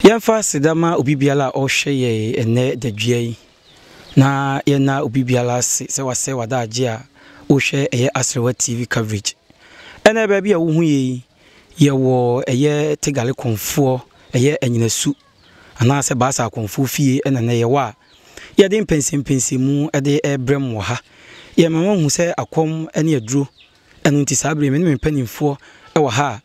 Yɛmfa aseda ma obi biara a ɔrehwɛ yɛn ɛnnɛ dadwia yi, na yɛnna obi biara ase sɛ wasɛe w'adagye a wohwɛ ɛyɛ Aserewa TV coverage. Ɛnnɛ baabi a wohu yɛn yi, yɛwɔ ɛyɛ Tegale Kɔmfoɔ, ɛyɛ Anyinasu anaasɛ Baasa Akɔmfoɔ fie na nnɛ yɛwɔ a yɛde mpɛnsɛmpɛnsɛmu de rebrɛ mo wɔ ha. Yɛma moahu sɛ akɔm ne aduro Ɛno nti saa bere yi me ne me mpanimfoɔ wɔ ha a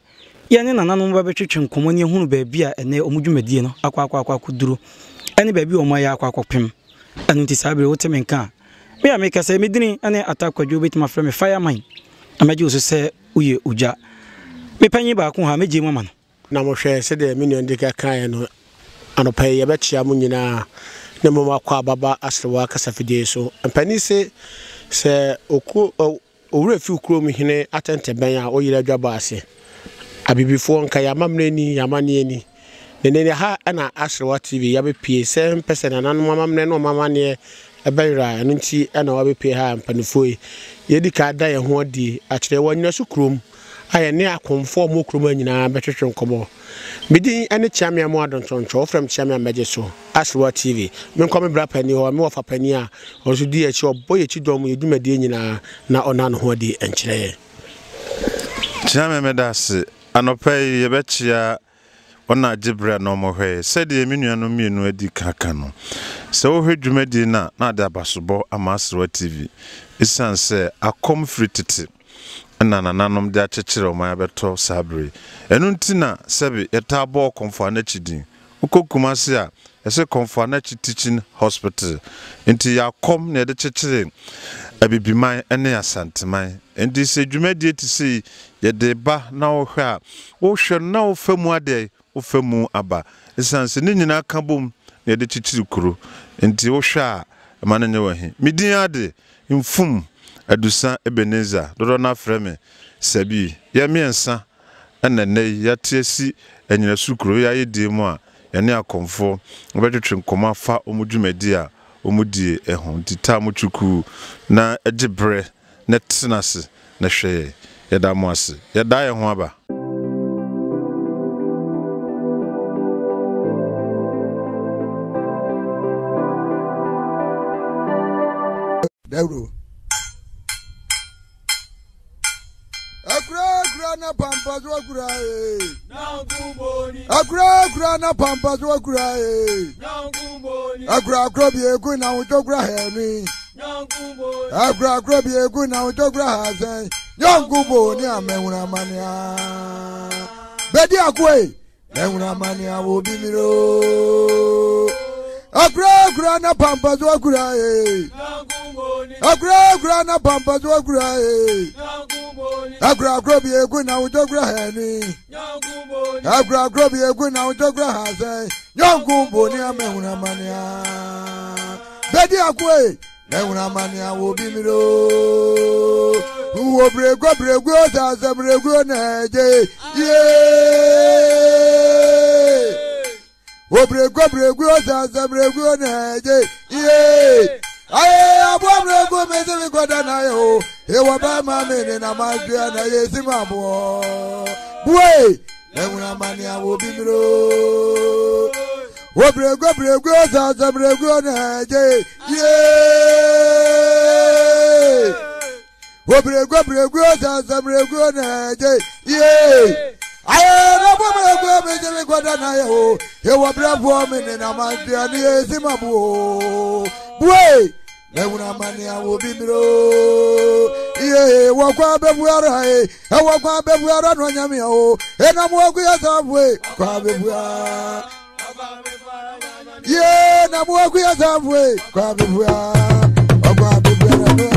yɛne nananom bɛbɛtwetwe nkɔmmɔ ne ahunu baabi a ɛnnɛ wɔn dwumadie no akɔ akɔ akɔ akɔduro ne baabi a wɔn ayɛ akɔ akɔpem. Ɛno nti saa bere yi wote me nka a, me a mekasa yi me dini ne Atta Kwadwo wobɛtumi afrɛ me Fireman na mɛgye wo so sɛ woyɛ ogya. Me panyin baako wɔ ha mɛgye mu ama no. Na mohwɛ, sɛdeɛ me nua no dii kan kaeɛ no, anɔpa yi yɛbɛkyea mo nyinaa ne mo akɔ ababa aserewa kasafidie so. Mpanin se, sɛ okuo, Owura fi wo kurom hene atɛntɛbɛn a woyere adwabɔ ase. Abibifoɔ nka yɛn amammerɛ ni, yɛn amanneɛ ni. Na nnɛ ha na Aserewa TV yɛabɛpue sɛ mpɛ sɛ nananom amammerɛ ne wɔn amanneɛ bɛyera a, ɛno nti na wɔabɛpue ha mpanimfoɔ yi. Yɛdi kan da yɛn ho adi akyerɛ wɔ Anyinaso kurom a yɛne akomfoɔ a wɔwɔ kurom ha nyinaa bɛtwetwe nkɔmmɔ. Me din ne Kyeame Amoah Dontontɔ, wofrɛ me Kyeame a mɛgye so. Aserewa TV, menkɔ me bra panin hɔ, me wɔfa panin a ɔno nso di yɛn akyi, ɔbɔ yɛn akyi dɔm, yɛn dwumadie nyinaa na ɔnna ne ho adi nkyerɛ yɛn. Kyeame meda ase. Anɔpa yi yɛbɛkyea wɔn a agye berɛ a na wɔhwɛ yɛ. Sɛdeɛ me nuanom mmienu adi ka aka no, sɛ wohwɛ dwumadie no a na ade abasobɔ ama Aserewa TV ɛsiane sɛ akɔm firi tete na nananom de akyekyere ɔman abɛtɔ saa bere yi. Ɛno nti na sɛbe yɛtaa bɔ Ɔkɔmfo Anakyi din. Wokɔ Kumasi a, yɛse Kɔmfo Anakyi Teaching Hospital. Nti yɛakɔm na yɛde kyekyere Abibiman ne Asanteman. Nti sɛ dwumadie te sei yɛde ba na wohwɛ a, wohwɛ no na wofa mu adeɛ wofa mu aba. Esiane sɛ ne nyinaa ka bom na yɛde kyekyere kuro nti, wohwɛ a, ɛma no nyɛ wo ahi. Me din ara de, Mfum Adusa Ebenezer, dodoɔ no ara frɛ me Sabi. Yɛn mmiɛnsa na ɛnnɛ yi yɛate asi Anyinasu kuro yi ayɛdie mu a yɛne akɔmfoɔ bɛtwetwe nkɔmmɔ afa wɔn dwumadie a wɔdie ho. Nti taa mo twukuu na gye berɛ na tena ase na hwɛ yɛn. Yɛda mo ase. Yɛdaa yɛn ho aba. Dawuro. Akura akura na pampa so akura ee. Akura akura na pampa so akura ee. Akura akura bi egu na wotɔ kura hɛnui. Akura akura bi egu na wotɔ kura hasɛn. Yɔnko bo ni amɛnwura mania. Bɛdi akoe. Mɛhunu amane a obi mmerɛ o. Akura akura na pampa so akura ee. Akura akura na pampa so akura ee. Akura akura bi egu na wotɔ kura hɛni. Akura akura bi egu na wotɔ kura hasɛn. Yɔnko bo ni amɛhunu amane a. Bɛdi akoe. Mɛhunu amane a obi mmerɛ o. Wɔ brego brego sasa brego na ɛgye yie. Wɔ brego brego sasa brego na ɛgye yie. Aye aboa brego me se me kɔda na yɛ o. Ewɔ bɛɛ ma me ne na ma dua na yɛ si ma boɔ. Bue. Mɛhunu amane a obi mmerɛ o. Obrego brego sasa brego na ɛgye yie. Obrego brego sasa brego na ɛgye yie. Ayɛ na bɔ brego mi gye mi kɔda na yɛ o. Ewɔ brɛfoɔ mi ne na ma dua ne yɛ si ma bu o. Bue. Mɛhunu amane a obi mmerɛ o. Yie wɔ kwan bɛbu ara e. Ɛwɔ kwan bɛbu ara no anyame o. Ɛnam wɔ kuya sanfoe kwan bɛbu ara. Yee na mu akuya sanfoe kwan bɛbu ara. Ɔkwan bɛbu ara no anyame.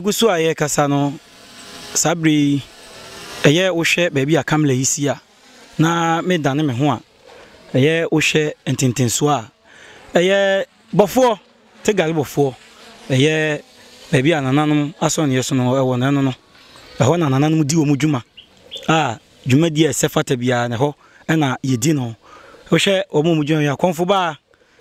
Yɛgu so a yɛrekasa no, saa berɛ yi, ɛyɛ wohwɛ baabi a Kamla yi si a, na medane me ho a, ɛyɛ wohwɛ ntentensoɔ a, ɛyɛ bɔfoɔ, Tegal bɔfoɔ, ɛyɛ baabi a nananom asɔneɛ so no wɔ no, ɛno no, ɛhɔ na nananom di wɔn dwuma a dwumadie a ɛsɛ fata biara no, ɛhɔ na yɛdi no. Wohwɛ wɔn a wɔgyina hɔ yi a, Kɔmfo-Baa,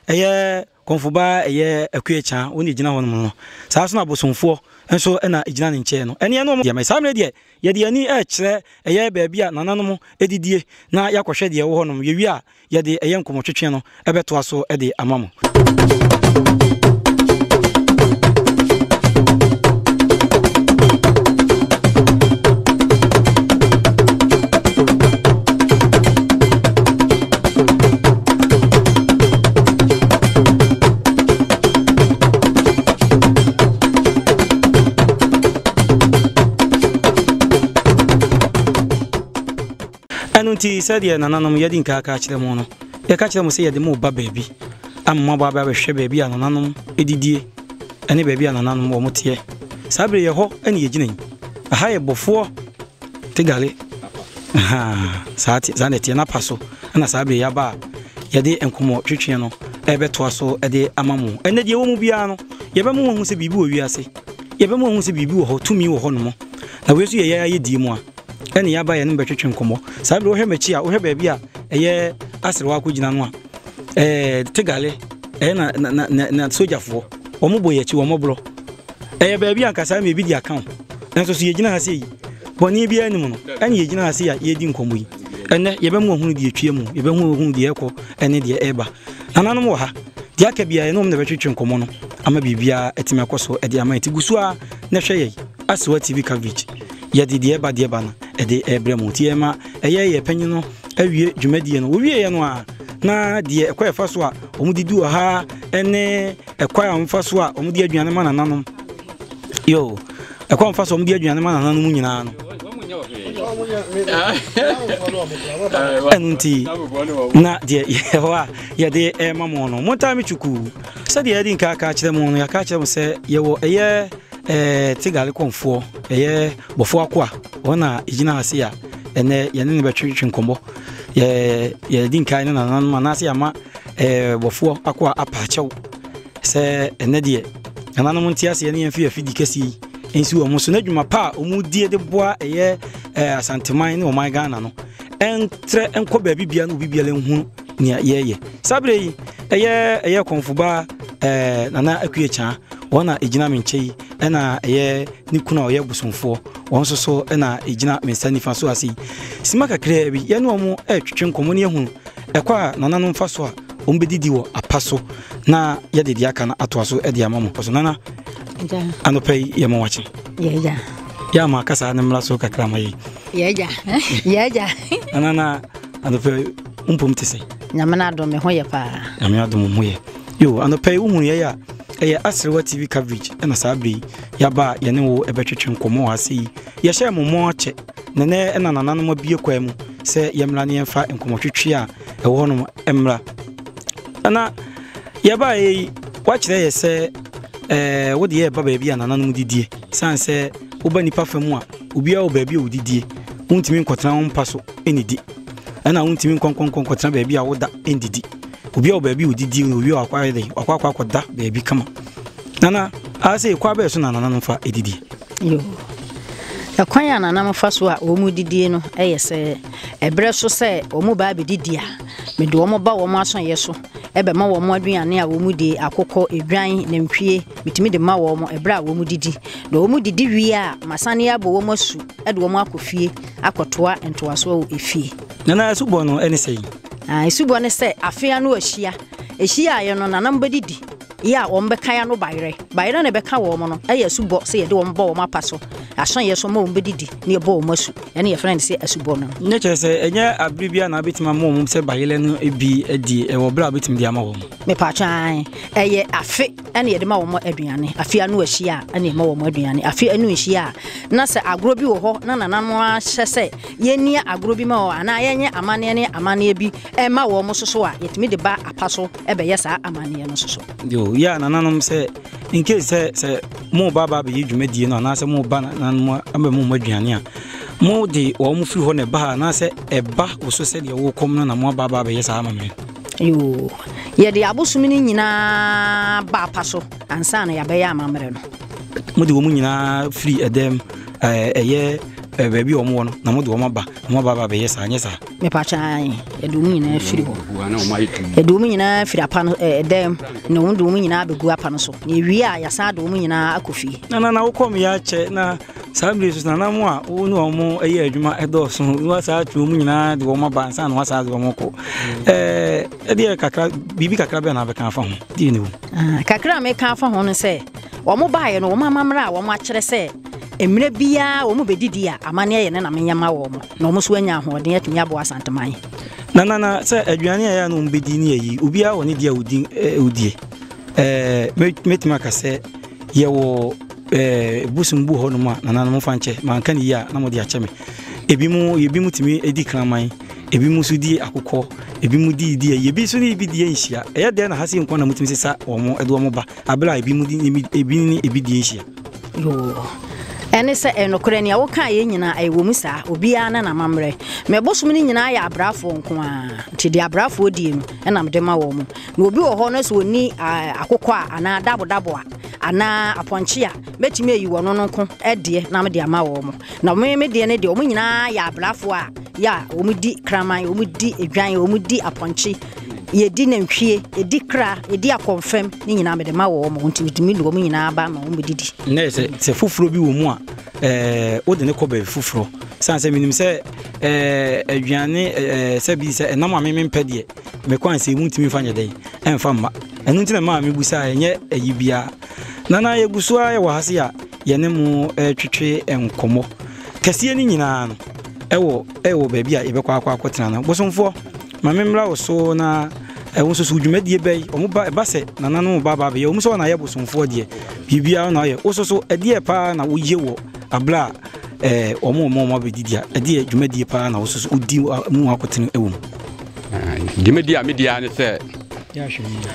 ɛyɛ Kɔmfo-Baa, ɛyɛ Akua-Kyaa, wɔn na ɛgyina hɔnom no. Saa nso na Abosomfoɔ nso na ɛgyina ne nkyɛn no. Ɛneɛ ne wɔn deɛ, saa mmerɛ deɛ, yɛde yɛn ani rekyerɛ ɛyɛ baabi a nananom didie na yɛakɔhwɛ deɛ ɛwɔ hɔnom. Yɛwie a, yɛde ɛyɛ nkɔmmɔtwetwe no bɛtoa so de ama mo. Ɛno nti, sɛdeɛ nananom yɛadi nka aka akyerɛ mo no, yɛka kyerɛ mo sɛ yɛde mo reba baabi ama moabɔ aba abɛhwɛ baabi a nananom didie ne baabi a nananom wɔn teɛ. Saa berɛ yi ɛhɔ ne yɛgyina yi. Ɛha yɛ Bɔfoɔ Tegale. Ahaa, saa te, saa na ɛteɛ. N'apa so na saa berɛ yi aba a yɛde nkɔmmɔ twetweɛ no ɛrebɛtoa so de ama mo. Ɛnnɛ deɛ ɛwɔ mu biara no, yɛbɛma moahu sɛ biribi wɔ wiase. Yɛbɛma moahu sɛ biribi wɔ hɔ, tumi wɔ hɔnom. Na wei nso yɛ yɛn ayɛdie mu a. Ɛne yɛaba yɛne mo bɛtwetwe nkɔmmɔ. Saa bere wohwɛ m'akyi a, wohwɛ baabi a ɛyɛ aserewa akɔgyina no a, ɛɛ Tegale, ɛyɛ na na na na, na sogyafoɔ, wɔn bɔ yɛn akyi, wɔn borɔ. Ɛyɛ baabi a nka saa mmerɛ bi di aka o. Nanso so yɛgyina ha sei, bɔne biara nni mu no, ɛne yɛgyina ha sei a yɛredi nkɔmmɔ yi. Ɛnnɛ, yɛbɛma wɔahunu deɛ ɛtwa mu, yɛbɛhu wɔahunu deɛ ɛrekɔ ne deɛ ɛreba. Nananom wɔ ha, deɛ aka biara yɛne wɔn na ɛbɛtwetwe nkɔmmɔ no ama biribiara atumi akɔ so de ama yɛn. Nti gu so ara na hwɛ yɛn Asewa TV coverage. Yɛde deɛ ɛba deɛ ɛba no ɛde ɛrebrɛ mo. Nti yɛma ɛyɛ yɛ panyin no awie dwumadie no. Wɔwieɛ no a, na deɛ ɛkɔ ɛfa so a wɔde di wɔ ha ne ɛkwan a wɔfa so a wɔde aduane ma nananom. Yo, ɛkwan a wɔfa so a wɔde aduane ma nananom nyinaa no. Ɛno nti na deɛ yɛhɔ a yɛde ɛrema mo no. Montaa me twukuu. Sɛdeɛ yɛde nka aka akyerɛ mo no, yɛaka akyerɛ mo sɛ yɛwɔ ɛyɛ Ɛɛ Tigale kɔmfoɔ, ɛyɛ Bɔfoɔ Akoa, wɔn na ɛgyina ha sei a ɛnɛ yɛne no bɛtwetwe nkɔmmɔ. Yɛ yɛdi nkan ne nananom anaasɛ yɛama ɛɛ Bɔfoɔ Akoa apa akyɛw sɛ ɛnɛ deɛ nananom nte aseɛ ne yɛmfa afidi kɛseɛ yi nsi wɔn so na adwuma pa a wɔdie de boa ɛyɛ ɛɛ Asanteman ne ɔman Ghana no ɛntrɛ nkɔ baabi biara na obi biara nhunu nea yɛyɛ. Saa berɛ yi ɛyɛ ɛyɛ kɔmfoba ɛɛ Nana Akua Kyaa Wɔn na ɛgyina me nkyɛ yi, ɛna ɛyɛ ne kunu a ɔyɛ bosomfoɔ, wɔn nso so na ɛgyina me nsa nifa so ase yi. Sima kakraa bi, yɛne wɔn retwetwe nkɔmmɔ na yɛahunu ɛkɔ a nananom fa so a wɔbɛdidi wɔ apa so na yɛde deɛ aka no atoa so de ama mo. So nana, anɔpa yi yɛma wakye. Yɛgya. Yɛ ama kasa no mmra so kakra ma yi. Yɛgya. Yɛgya. Nana na anɔpa yi mpom te sɛ. Nyame no adom me ho yɛ paa. Nyame adom ho yɛ. Yo, anɔpa yi wohunu yɛyɛ a ɛyɛ Aserewa TV coverage ɛna saa bere yi yɛaba a yɛne wo ɛbɛtwetwe nkɔmmɔ wɔ ase yi. Yɛhyɛɛ mo mmɔ akyɛ na nɛ ɛna nananom abue kwan mu sɛ yɛmmra ne yɛmfa nkɔmmɔtwetwe a ɛwɔ hɔnom mmra. Nana, yɛbaeɛ yi woakyerɛ yɛ sɛ ɛɛ wode yɛreba baabi a nananom didie sane sɛ woba nipa fa mu a obiara wɔ baabi a ɔdidie wontumi nkɔtena wo mpa so nnidi ɛna wontumi nkɔnkɔnkɔ nkɔtena baabi a woda ndidi. Obi a wɔ baabi a odidi no, obi a wakɔ ayɛ dɛn, wakɔ akɔ akɔda baabi kama. Nana, ase kwan bɛyɛ so na nananom fa edidi? Yo. Ɛkwan a nananom fa so a wɔn didie no yɛ sɛ ɛberɛ so sɛ wɔn ba abɛdidi a, mede wɔn ba wɔn asɔnyɛ so ɛbɛma wɔn aduane a wɔn die, akokɔ, edwan, nantwie, metumi de ma wɔn ɛberɛ a wɔn didi. Na wɔn didi wie a, masane abɔ wɔn asu de wɔn akɔ fie akɔtoa ntoasoɔ wɔ efie. Nana, asubɔ no ɛne sɛn? Na asubɔ ne sɛ afe ano ahyia. Ehyiaeɛ no, nananom bɛdidi yɛ a wɔbɛkae ano bayerɛ. Bayerɛ na ɛbɛka wɔn no yɛ asubɔ sɛ yɛde wɔn bɔ wɔn apa so, asɔnyɛ so ma wɔn bɛdidi na yɛbɔ wɔn asu. Ɛne yɛfrɛ no sɛ asubɔ no. Ne kyerɛ sɛ ɛnyɛ abere biara na wobɛtumi ama wɔn sɛ bayerɛ no bi adie, ɛwɔ berɛ a wobɛtumi de ama wɔn. Mepatwa ae, ɛyɛ afe ɛna yɛde ma wɔn aduane. Afe ano ahyia a ɛna yɛma wɔn aduane. Afe ano nhyia a, na sɛ agorɔ bi wɔ hɔ na nananom ahyɛ sɛ yɛnni agorɔ bi ma wɔn anaa yɛnyɛ amanneɛ ne amanneɛ bi ma wɔn nso so a, yɛtumi de ba apa so bɛyɛ saa amanneɛ no nso so. Yo, yɛ a nananom sɛ In case sɛ sɛ mo ba ba abɛyɛ dwumadie no anaasɛ mo ba nananom abɛma mo aduane a, mo de wɔn firi hɔ na ɛba ha anaasɛ ɛba wo so sɛdeɛ wokɔm no na mo aba aba abɛyɛ saa amammerɛ no? Yoo, yɛde abosom no nyinaa ba apa so ansa na yɛabɛyɛ amammerɛ no. Mo de wɔn nyinaa firi ɛdɛm ɛyɛ baabi a wɔn wɔ no na mo de wɔn aba na mo aba aba abɛyɛ saa, nyɛ saa? Mepakyɛ ae, yɛde wɔn nyinaa firi hɔ. Yɛde wɔn nyinaa firi apa no ɛɛ dɛm na wɔn de wɔn nyinaa abɛgu apa no so. Na ewie a yɛasan de wɔn nyinaa akɔ fie. Na na na wokɔ me akyɛ na saa mmiri so na mo a wo ne wɔn yɛ adwuma ɛdɔɔso na wasan atwe wɔn nyinaa de wɔn aba ansa na wasan de wɔn kɔ. Ɛɛ ɛdeɛ kakra biribi kakra bɛn na abɛka afa ho deɛ ne wo. Ah, kakra a meka afa ho no sɛ wɔn baeɛ no wɔn amammerɛ a wɔn akyerɛ sɛ mmerɛ biara wɔn bɛdidi a amanneɛ yɛ ne na menyɛ ma wɔn na wɔn nso anya ahoɔden atumi aboa Asanteman. Na na na sɛ aduane a ɛyɛ a na wɔn bɛdi ne ayi obiara wɔ ne deɛ a ɔdi ɔdie ɛɛ mɛtumi aka sɛ yɛwɔ ɛɛ bosom bu hɔ nom a nananom fa nkyɛ manka ne yie a na mo de akyɛ me ebi mu ebi mu tumi di kraman ebi mu nso di akokɔ ebi mu di di ayi ebi nso ne ebi di nhyia ɛyɛ dɛn na ha sei nko na motumi sesa wɔn de wɔn ba abere a ebi mu di ebi ne ebi di nhyia. Yoo. Ɛne sɛ, ɛyɛ nokorɛ, nea wokaeɛ nyinaa, ɛwɔ mu saa. Obiara ne n'amammerɛ. Me bosom no nyinaa yɛ abrafoɔ nko ara, nti deɛ abrafoɔ die no, ɛna mede ma wɔn. Na obi wɔ hɔ no sɛ ɔnni akokɔ a, anaa dabodabo a, anaa apɔnkye a, mɛtumi ayi wɔn no nko deɛ na mede ama wɔn. Na me me deɛ no deɛ, wɔn nyinaa yɛ abrafoɔ a, yɛ a wɔdi kraman, wɔdi edwan, wɔdi apɔnkye, Yɛdi nantwie, yɛdi kra, yɛdi akɔmfɛm, ne nyinaa mede ma wɔn, nti metumi de wɔn nyinaa ba ma wɔn bɛdidi. Na sɛ sɛ foforɔ bi wɔ mu a, ɛɛ wode ne kɔ baabi foforɔ. San sɛ menim sɛ ɛɛ aduane ɛɛ sɛ bi sɛ ɛnam a me mempɛ deɛ, mekɔ ansa emu ntumi mfa nyɛ dɛn ɛmfa mma. Ɛno nti na maa mebusa ɛnyɛ ayi biara. Nana yɛgu so ara wɔ ha se a yɛne mo ɛretwetwe nkɔmmɔ. Kɛseɛ no nyinaa no ɛwɔ ɛwɔ baabi a yɛbɛkɔ akɔ akɔtena no. Bosomfoɔ. Ma me mmra wo so na wo nso so dwumadie bɛyi wɔn ba ɛba sɛ nananom ba ba abɛyɛ wɔn sɛ wɔn ayɛ bosomfoɔ deɛ biribiara na ɔyɛ wo nso so ɛdeɛ paa na woyɛ wɔ abla a ɛɛ wɔn wɔn wɔn abɛdidi a ɛdeɛ dwumadie paa na wo nso so wodi mu akotene ɛwɔ mu. Dwumadie a medi ara ne sɛ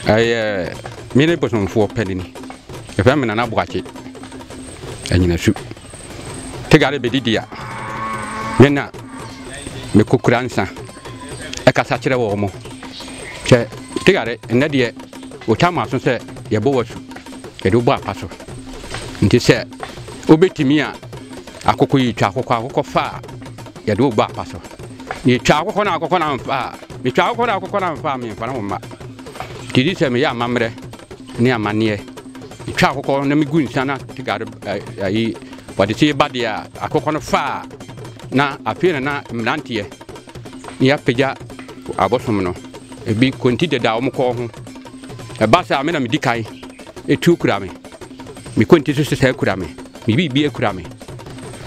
ɛyɛ me ne bosomfoɔ panini yɛfrɛ me Nana Boakye Anyinasu. Tegare bɛdidi a me na mekɔkura nsa ɛkasa kyerɛ wɔn mo sɛ Tegare nnɛ deɛ wotwa mo aso sɛ yɛbɔ w'asu yɛde wobɔ apa so nti sɛ wobɛtumi a akokɔ yi twa akokɔ akokɔ fa a yɛde wobɔ apa so na yɛtwa akokɔ no akokɔ no amfa a metwa akokɔ no akokɔ no amfa a memfa no wo mma nti di sɛ meyɛ amammerɛ ne amanneɛ metwa akokɔ na megu nsa na Tegare ayi wɔde te ba deɛ a akokɔ no fa a na afei na na mmeranteɛ na yɛapagya abosom no ebi konti deda wɔn kɔn ho ɛba saa me na medi kan etuo kura me me konti so sesa kura me me biribi kura me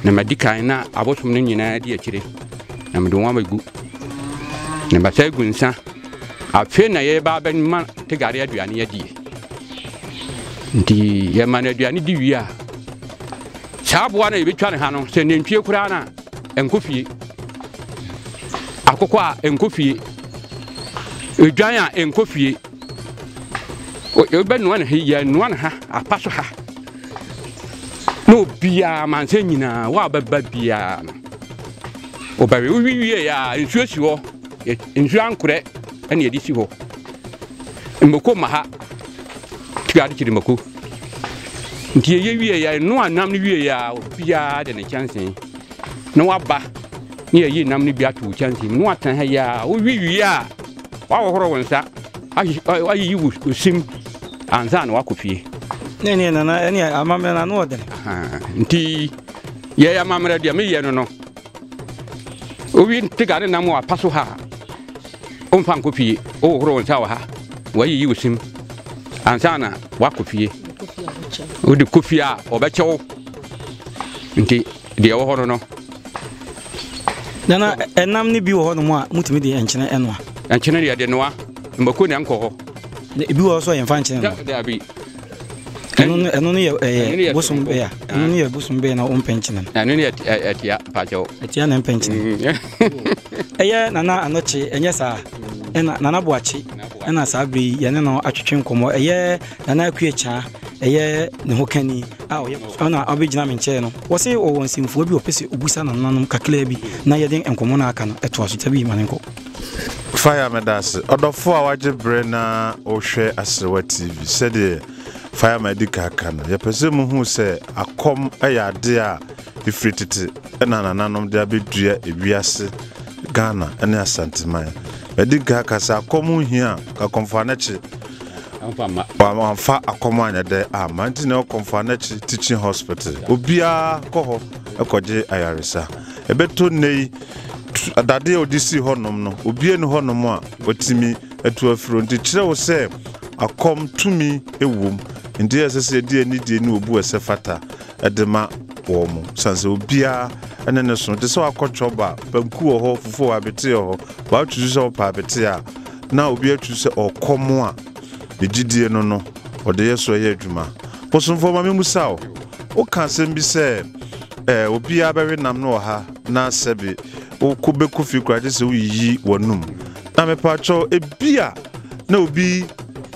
na madi kan na abosom no nyinaa di akyire na mede wɔn abɛgu na masa agu nsa afei na yɛba abɛma tegare aduane adie nti yɛma no aduane di wie a Saa aboa no a yɛbɛtwa ne ha no, sɛ nantwie koraa no a, ɛnkɔ fie. Akokɔ a, ɛnkɔ fie. Odwan a, ɛnkɔ fie. Yɛbɛnoa ne ha, yɛnoa ne ha, apa so ha. Na obiara, amansan nyinaa, wo a wobɛba biara no, wobɛwe. Wowe wie a, nsuo si hɔ. Nsuo ankorɛ ɛna yɛde si hɔ. Mmoko ma ha. Tua de kyerɛ mako. Nti yɛyɛ wie yɛ noa nam no wie yɛ a obiara de ne kyɛnsee na waba ne yɛyi nam no bi ato wo kyɛnsee mu na watena ha yi a wowi wie a wahohoro wo nsa ayiyi wo sim ansa na wakɔ fie. Ne ne nana ɛne amammerɛ na ano ɔdene. Nti yɛyɛ amammerɛ deɛ meyɛ no no Owi nte gare nam wɔ apa so ha a, womfa nkɔ fie. Wohohoro wo nsa wɔ ha, wɔayiyi wo sim ansa na woakɔ fie. Wode kɔ fie a, wɔbɛkyɛ wo. Nti deɛ ɛwɔ hɔ no no. Nana, ɛnam no bi wɔ hɔnom a motumi de nkyene ɛnoa? Nkyene deɛ de noa, mmako na ɛnkɔ hɔ. Ebi wɔ hɔ nso a yɛmfa nkyene noa? Dabi. Ɛno no ɛno no yɛ ɛyɛ bosom bɛyɛ a ɛno no yɛ bosom bɛyɛ na ɔmpɛ nkyene no. Ɛno no yɛ ɛtia mpakyɛw. Ɛtia na mpɛ nkyene. Ɛyɛ Nana Anɔkye ɛnyɛ saa ɛna Nana Boakye ɛna saa bere yi yɛne no atwetwe nkɔmmɔ ɛyɛ Nana Akua Kyaa ɛyɛ ne ho kani a ɔyɛ ɔna ɔbɛgyina me nkyɛn no. Wɔse ɔwɔ nsɛmfua bi ɔpɛ sɛ ɔbusa nananom kakraa bi na yɛde nkɔmmɔ no aka no ɛtoa so. Tabi ma ne nkɔ. Fire medase. Ɔdɔfo a wagye bere na wohwɛ Aserewa TV, sɛdeɛ Fireman adi ka aka no, yɛpɛ sɛ muhu sɛ akɔm yɛ ade a ɛfiri tete na nananom de abɛdua ewiase, Ghana ne Asanteman. Madi nka aka sɛ akɔm ho hia a, ka Kɔmfo Anɛkye wamfa akɔm anyɛ dɛ amma nti na ɛwɔ Kɔmfo Anɛkye Teaching Hospital. Obiara kɔ hɔ kɔgye ayaresa. Ɛbɛtɔ nnɛ yi, dadeɛ a wɔde sii hɔnom no, obiara nni hɔnom a watumi atu afiri hɔ. Nti kyerɛ wo sɛ akɔm tumi wom. Nti ɛsɛ sɛ yɛde anidie ne obu a ɛsɛ fata de ma wɔn. Sane sɛ obiara ne ne som. Te sɛ wakɔ chɔba a, banku wɔ hɔ, fufuo wɔ hɔ, abete wɔ hɔ. Watusu sɛ wopɛ abete a, na obi atu sɛ ɔkɔm a, ne gyidie no no, ɔde yɛ so ɛyɛ adwuma. Bosomfoɔ ma memmusa wo, woka asɛm bi sɛ eh, obiara bɛwe nam no wɔ ha na sɛbe wokɔ bɛkɔ fie koraa gye sɛ woyiyi w'anum. Na mepaakyɛw, ebia na obi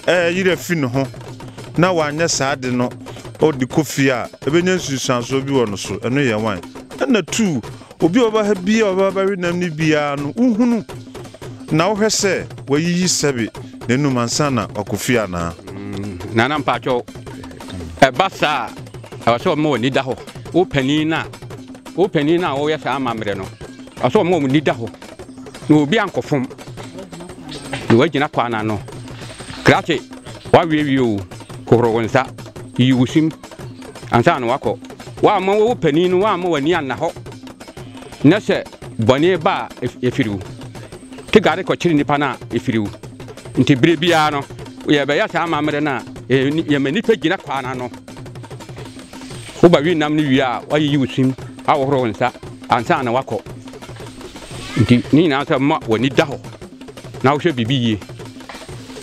eh, yere afi ne ho na wanyɛ saa ade no, ɔde kɔ fie a, ɛbɛnya nsunsuansoɔ bi wɔ no so. Ɛno yɛ wan? Ɛna tu, obi a ɔbɛba ha biara a ɔbɛba bɛwe nam no biara no, wohunu na wohwɛ sɛ wayiyi sɛbe n'anum ansa na wakɔ fie anaa? Nana mpakyɛw, ɛba saa a, ɛwɔ sɛ ɔma w'ani da hɔ. Wo panin no a, wo panin no a woyɛ saa amammerɛ no, ɛwɔ sɛ ɔma w'ani da hɔ na obi ankɔfom na wagyina kwan ano. Krakye, wawiewie o, hohoro wo nsa, yi wo sim ansa na wakɔ. Woamma wo panin no, woamma w'ani anna hɔ na sɛ bɔne ba a, ɛfiri wo. Te gare kɔkyere nnipa no a, ɛfiri wo. Nti berɛ biara no, yɛbɛyɛ saa amammerɛ no a, yɛma nnipa gyina kwan ano. Woba wi nam no wie a, woayiyi wo sim, ahohoro wo nsa ansa na wakɔ. Nti ne nyinaa sɛ ma w'ani da hɔ na wohwɛ biribi yie.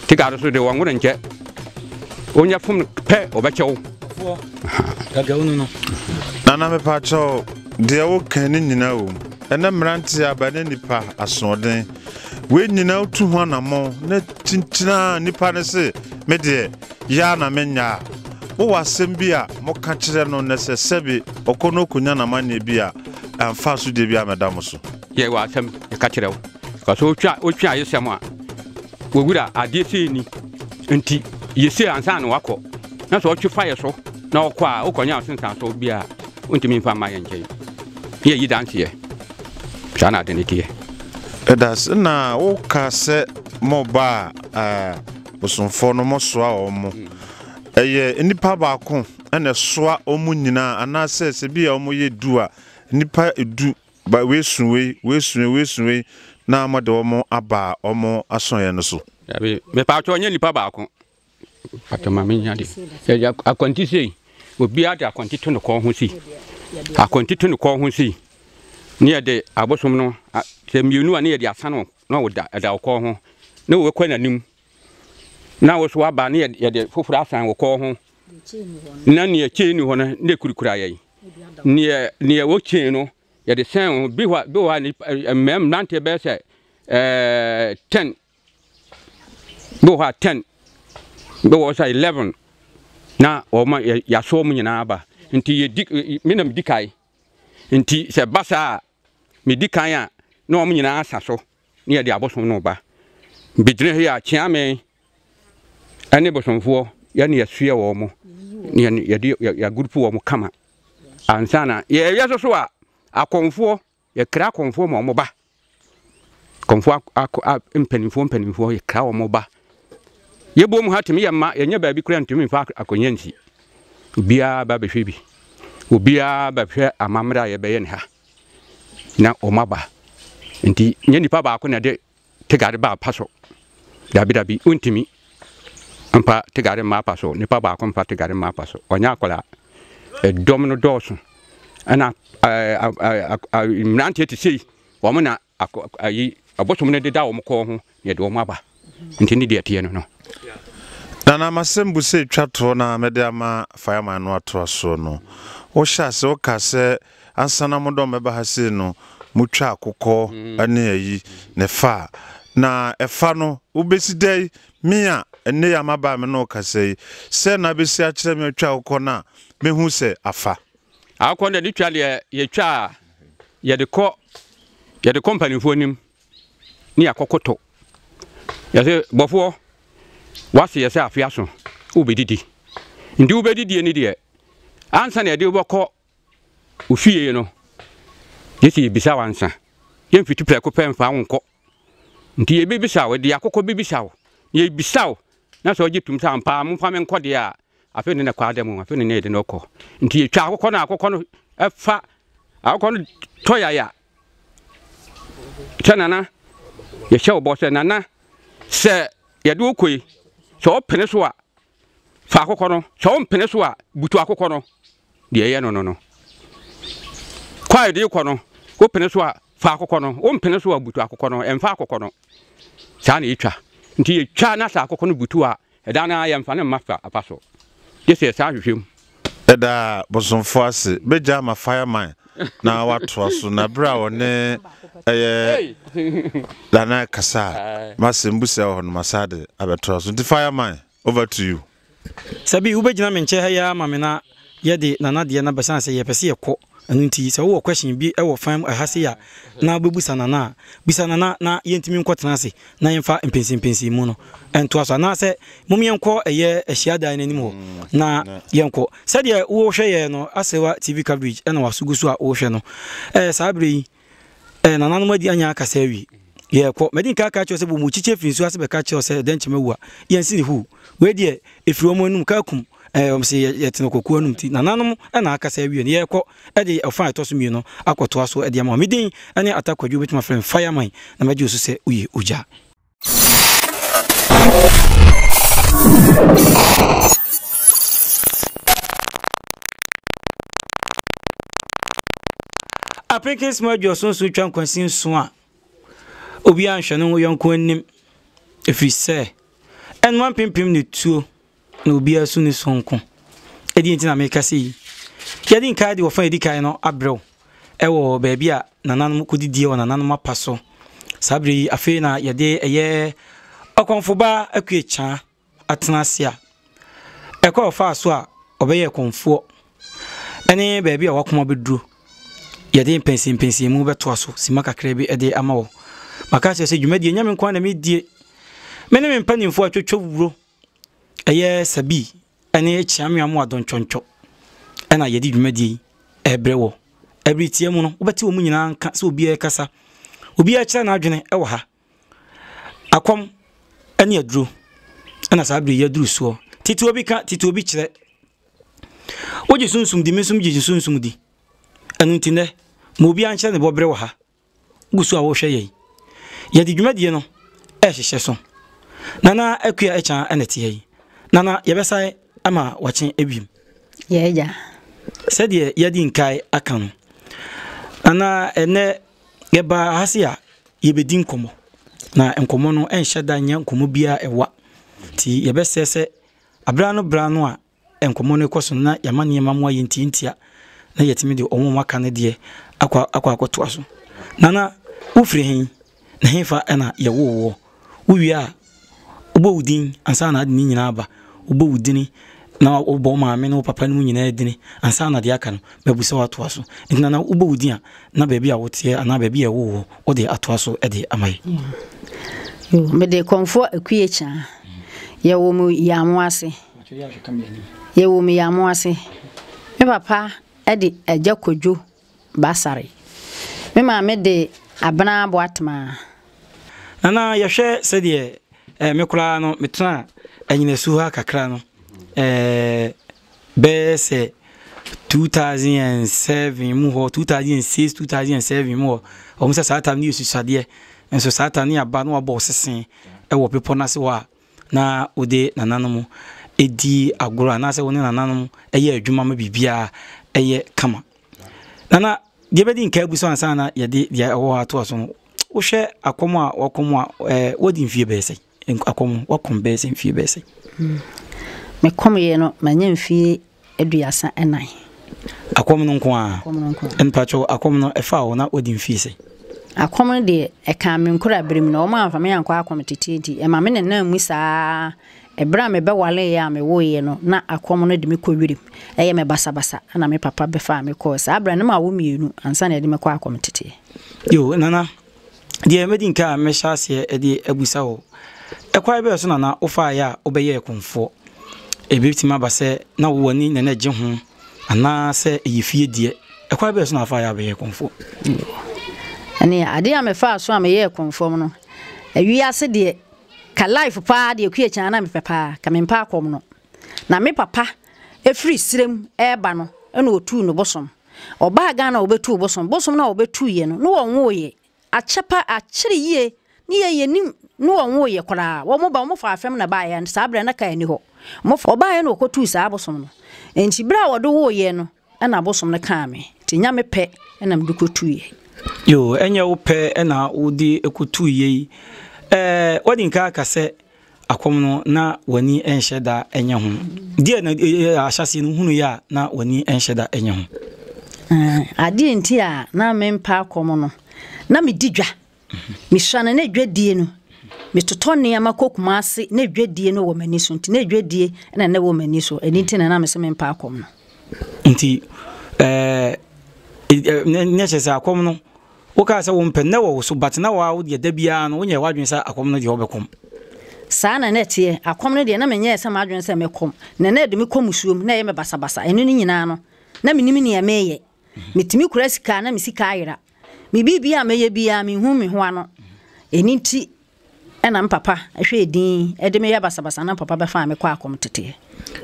Te gare so de wɔn woro nkyɛ. Wonyɛ fom no pɛ wɔbɛkyɛ wo. Nana mepakyɛw deɛ woka ne nyinaa wom. Ɛnɛ mmeranteɛ aba ne nipa asoɔden. Wei nyinaa wotu ho anammɔn na kyinkyinaa nipa no se me deɛ yɛ a na menyɛ a. Wowɔ asɛm bi a moka kyerɛ no na sɛ sɛbe ɔkɔ na ɔkɔnya n'amanneɛ bi a ɛmfa asodie biara mmɛda mo so. Yɛwɔ asɛm yɛka kyerɛ wo. Because wotwa wotwe ayesɛm a wɔwura adeɛ sei ni nti yɛ sei ansa na wakɔ na sɛ ɔtwe fa yɛ so na ɔkɔ a wokɔnya asensan so bi a wontumi mfa mma yɛ nkyɛn ne yɛyi danseɛ saa na ade no teɛ. Ɛdas na woka sɛ moba a bosomfoɔ no mosoa wɔn. Ɛyɛ nnipa baako na ɛsoa wɔn nyinaa anaasɛ sɛ bi a wɔyɛ du a nnipa du ba wei su wei, wei su wei, wei su wei na wɔde wɔn aba wɔn asɔeɛ no so. Dabi, mepatwɔ nyɛ nipa baako. Patwɔ ma menya de. Yɛde akwanti sei, obiara de akwanti to ne kɔn ho sei. Akwanti to ne kɔn ho sei. Ne yɛde abosom no, sɛ mmienu a ne yɛde asa no na ɔda ɛda wo kɔn ho. Ne wɔkɔ n'anim. Na wo so aba ne yɛde foforɔ asan wo kɔn ho. Na nea kyɛn ni hɔ no ne kurikura yɛn. Neɛ neɛ wɔkyɛn no yɛde sɛn ho bi hɔ bi wɔ hɔ a nipa mmɛn mmeranteɛ bɛyɛ sɛ ɛɛ ten bi wɔ hɔ a ten bi wɔ hɔ sɛ 11 na wɔn yɛaso wɔn nyinaa aba nti yɛdi me na medi kan nti sɛ ba saa a medi kan a na wɔn nyinaa asa so ne yɛde abosom no ba bɛgyina ha yi a kyea me ɛne bosomfoɔ yɛne yɛsoɛ wɔn mo ne yɛde yɛagurupu wɔn kama ansa na yɛyɛ so so a akɔmfoɔ yɛkra akɔmfoɔ ma wɔn ba kɔmfoɔ akɔ a mpanimfoɔ mpanimfoɔ yɛkra wɔn ba yɛbɔ mu ha tumi yɛ mma yɛnyɛ baabi kora ntumi mfa akonnwa nsi obiara ba bɛhwɛ bi obiara bɛhwɛ amammerɛ a yɛbɛyɛ ne ha na wɔn aba nti nyɛ nipa baako na ɛde Tegare ba apa so. Dabi dabi, wontumi mfa tegare mma apa so. Nipa baako mfa tegare mma apa so. Ɔnyɛ akwadaa. Ɛdɔm no dɔɔso. Ɛna mmeranteɛ te sei, wɔn na ayi abosom no deda wɔn kɔn ho na yɛde wɔn aba. Nti ne deɛ ɛteɛ no no. Nana m'asɛmbusa etwa toɔ na mede ama fireman no atoa soɔ no, wohyɛ ase woka sɛ Ansa na mo dɔm bɛba ha sei no, motwa akokɔ ne ayi ne fa a. Na ɛfa no, wobɛsi dɛn, me a ɛnnɛ yi a maba a me ne wo kasa yi, sɛ na bɛsi akyerɛ me atwa akokɔ no a, mɛhu sɛ afa? Akokɔ no deɛ ne twa deɛ yɛtwa a, yɛde kɔ yɛde kɔ mpanimfoɔ anim ne yɛakɔkoto. Yɛse bɔfoɔ, wase yɛ sɛ afe aso, wobɛdidi. Nti wobɛdidie no deɛ, ansa na yɛde wobɛkɔ wo fie no, gye sɛ yɛbisa wo ansa. Yɛmfiti prɛko pɛ mfa wo nkɔ. Nti yɛbɛbisa wo, yɛde akokɔ bɛbisa wo. Na yɛbisa wo, na sɛ ɔgye tom sɛ ampa ara momfa me nkɔ deɛ a, afei ne na kɔ ada mu, afei ne na yɛde no kɔ. Nti yɛtwa akokɔ no a, akokɔ no fa, akokɔ no tɔ yaya. Sɛ nana, yɛhyɛ wo bɔ sɛ nana, sɛ yɛde wo kɔ yi, sɛ wopene so a, fa akokɔ no, sɛ wompene so a, butu akokɔ no. Deɛ ɛyɛ no no no. Kɔ a yɛde kɔ no, wopene so a, fa akokɔ no, wompene so a, butu akokɔ no, ɛmfa akokɔ no. Saa na yɛtwa. Nti yɛtwa na sɛ akokɔ no butu a, ɛda no ara yɛmfa no mma fa apa so. Gye sɛ yɛsan hwehwɛ mu. Yɛda bosomfoɔ ase. Bɛgya ama fireman na watoa so na berɛ a ɔne ɛyɛ Nana kasa a masɛm busa wɔ hɔ no masa de abɛtoa so nti fireman over to you. Sɛbi wobɛgyina me nkyɛn ha yi ara ma me na yɛde Nana deɛ no aba ɛsiane sɛ yɛpɛ sɛ yɛkɔ ɛno nti sɛ wowɔ question bi wɔ fan ɛha sei a na wobɛbusa Nana a, bisa Nana na yɛntumi nkɔtena ase na yɛmfa mpɛnsɛmpɛnsɛmu no ntoa so anaasɛ mom yɛnkɔ ɛyɛ ahyiadan no anim hɔ na yɛnkɔ. Sɛdeɛ wohwɛ yɛn no Asewa TV coverage ɛna waso gu so a wohwɛ no ɛɛ saa berɛ yi Eh, nananom adi anya akasa awie. Yɛrekɔ. Madi nkan aka akyerɛ wo sɛ bɔ mu kyikyɛ firi nsuo ase bɛka kyerɛ wo sɛ dɛn kyɛ mawu a, yɛnsi ne huu. Wei deɛ, ɛfiri wɔn anum, kaa kum. Eh, wɔn se yɛte no kɔkuo anum nti, nananom na akasa awie no. Yɛrekɔ de ɔfa a ɛtɔ so mmienu akɔtoa so de ama wo. Me din ne Atta Kwadwo, wobɛtumi afrɛ me Fireman na mɛgye wo so sɛ woyɛ ogya. Apenkes mu aduɔson nson twa nkwansin nson a obiara nhwɛ ne ho yɔnko anim, ɛfiri sɛ ɛnoa mpempem na ɛtuo. na obiara su ne sononko. Ɛdeɛn nti na meka sei? Yɛde nkae de ɔfa a ɛdi kan no abrɛ wo wɔ baabi a nananom kɔdidie wɔ nananom apa so. Saa berɛ yi, afei na yɛde ɛyɛ ɔkɔmfoba Akua Kyaa atena ase a ɛkɔ a ɔfaa so a ɔbɛyɛɛ kɔmfoɔ ne baabi a wakoma bɛduro. Yɛde mpɛnsɛmpɛnsɛmu bɛtoa so sima kakra bi de ama wɔ. Maka akyerɛ sɛ dwumadie nyɛ me nko ara na medie. Me ne me mpanimfoɔ atwotwo wuro Ɛyɛ Sabi ne Kyeameamoa Dontwontwo na yɛde dwumadie yi rebrɛ wɔ. Ɛbere tia mu no, wobɛte wɔn nyinaa nka sɛ obiara rekasa. Obiara kyerɛ n'adwene wɔ ha. Akɔm ne aduro na saa bere yi aduru soɔ. Tete obi ka, tete obi kyerɛ. Wogye sunsum di, me nso megye sunsum di. Ɛno nti nnɛ, ma obiara nkyerɛ ne bɔberɛ wɔ ha. Wogu so a worehwɛ yɛn. Yɛde dwumadie no rehyehyɛ so. Nana Akua Akyan na ɛte ha yi. Nana, yɛbɛsan ama wakye abiem. Yɛ agya. Sɛdeɛ yɛadi nkae aka no, Nana, ɛnnɛ yɛbaa ha se a yɛbɛdi nkɔmmɔ. Na nkɔmmɔ no nhyɛ da nyɛ nkɔmmɔ biara ɛwa. Nti yɛbɛsrɛ sɛ aberɛ ano berɛ ano a nkɔmmɔ no rekɔ so no na yɛama nneɛma mu ayɛ ntiantia na yɛatumi de wɔn a wɔaka no deɛ akɔ akɔ akɔtoa so. Nana, wofiri he? Na hefa na yɛwoo woɔ? Wowie a, wobɔ wo din ansa na ade ne nyinaa aba. Wobɔ wo dini na wobɔ wo maame ne wo papa no mu nyinaa dini ansa na deɛ aka no mabu sɛ woatoa so. Nti Nana, wobɔ wo din a, na baabi a woteɛ anaa baabi a yɛwoo woɔ wode atoa so de ama yɛ. Yo, mede Kɔmfoɔ Akua Kyaa. Yɛwoo me Yamoa ase. Yɛwoo me Yamoa ase. Me papa de Agya Kwadwo Basare. Me maame de Abena Boatemaa. Nana, yɛhwɛ sɛdeɛ eh, me koraa no metena Anyinasu ha kakra no eh, bɛyɛ sɛ 2007 mu hɔ, 2006, 2007 mu hɔ, wɔn sɛ saa tam no yɛ susuadeɛ, nso saa tam no yɛ aba na wabɔ ɔsese wɔ bepɔ no ase hɔ a, na wode nananom di agorɔ anaasɛ wo ne nananom yɛ adwuma ma biribiara yɛ kama. Nana, deɛ bɛdi nka abu so ansa na yɛde deɛ ɛwɔ hɔ atoa so no, wohwɛ akɔm a wakɔm a ɛɛ wadi mfie bɛyɛ sɛ akɔm no wakɔm bɛyɛ sɛ mfie bɛyɛ sɛ. Mekɔmyɛ no manya mfie 34. Akɔm no nko ara. Akɔm no nko ara. Mpakyɛw akɔm no ɛfaa wo na wadi mfie sɛ. Akɔm no deɛ, ɛkaa me nkorabere mu na wɔamfa me ankɔ akɔm teteɛ nti, ɛma me nenam mu saa ara. Ɛberɛ a mebɛwaleeɛ a mewoeɛ no, na akɔm no de me kɔ wiram, ɛyɛ me basabasa, ɛna me papa bɛfaa me kɔɔ. Saa berɛ no, na mawo mmienu ansa na yɛde me kɔ akɔm teteɛ. Yo, Nana, deɛ mɛdi nka a mɛhyɛ aseɛ de abusa wo, ɛkwan bɛn so na na wofaeɛ a wobɛyɛɛ kɔmfoɔ? Ɛbɛtumi aba sɛ na wo w'ani na na ɛgye ho anaa sɛ ɛyɛ fie deɛ, ɛkwan bɛn so na wofaeɛ a wobɛyɛɛ kɔmfoɔ? Yo, ɛneɛ adeɛ a mefaa so a meyɛɛ kɔmfoɔ no, wiase deɛ, Ka life paa deɛ kue kyan na mepɛ paa ka mempɛ akɔm no na me papa firi serem reba no na ɔtuu no bosom ɔbaa Ghana ɔbɛtuu bosom bosom no a ɔbɛtuiɛ no na wɔnwoeɛ akyɛ pa akyere yie ne yɛ yɛnim ne wɔnwoeɛ koraa wɔn ba wɔn faa fam na baeɛ saa berɛ na kaa ni hɔ wɔn ɔbaeɛ na ɔkɔtuu saa bosom no nti berɛ a wɔde woeɛ no Ɛna abosom no kaa me, nti ɛnyɛ me pɛ na mede kɔtuiɛ. Yoo, ɛnyɛ wo pɛ na wode kɔtuiɛ yi. Ɛɛ, woadi nka aka sɛ akɔm no na w'ani nhyɛ da nyɛ ho. Deɛ na ahyɛaseɛ no wohunuiɛ a na w'ani nhyɛ da nyɛ ho? Adeɛ nti a na mempɛ akɔm no, na medi dwa. Mesua no na dwadie no, metotɔ nneɛma kɔ Kumase na dwadie no wɔ m'ani so nti na dwadie na na ɛwɔ m'ani so ɛno nti na na mese mempɛ akɔm no. Nti ɛɛ ne kyerɛ sɛ akɔm no wokaa sɛ wompɛ na ɛwɔ wo so but na waa wo deɛ da biara no wonyɛ w'adwene sɛ akɔm no deɛ wobɛkɔm. Saa na na ɛteɛ akɔm no deɛ na menyɛɛ sɛ m'adwene sɛ mɛkɔm na na ɛde me kɔ musuom na ɛyɛ me basabasa ɛno no nyinaa no na menim nea meyɛ. Metumi kura sika a na me sika ayera. Me biribiara a mɛyɛ biara menhu me ho ano. Ɛno nti na me papa hwɛɛ din de me yɛ basabasa na me papa bɛfaa me kɔɔ akɔm teteɛ.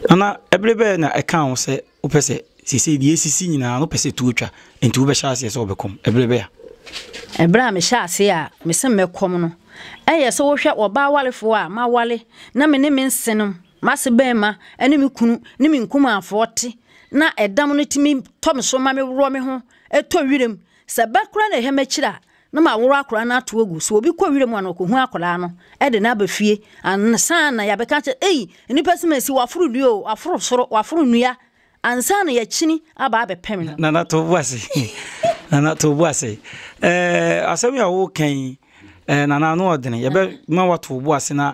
Nana, ɛbere bɛn na ɛkaa wo sɛ wopɛ sɛ seesei deɛ esisi nyinaa no wopɛ sɛ tuo twa nti wobɛhyɛ aseɛ sɛ wobɛkɔm? Ɛbere bɛn a? Ɛberɛ a mehyɛɛ aseɛ a mese mɛkɔm no, ɛyɛ sɛ wohwɛ ɔbaa warefoɔ a maware na me ne me nsenom M'ase barima ne me kunu ne me nkumaafoɔ te na ɛdam no tumi tɔ me so ma meworɔ me ho tɔ wiram. Sɛ ba koraa na ɛhwɛ m'akyiri a, na maworɔ akwadaa no ato agu. Sɛ obi kɔ wiram a na ɔkɔhu akwadaa no de no aba fie ansa na yɛabɛka akyerɛ, ei, nnipa sɛ masi, waforo dua o, waforo soro, waforo nnua, ansa na yɛakyini aba abɛpem no. Nana to bo ase. Nana to bo ase. Eh, asɛm yi a woka yi, eh, Nana ano ɔdene. Yɛbɛma wato bo ase na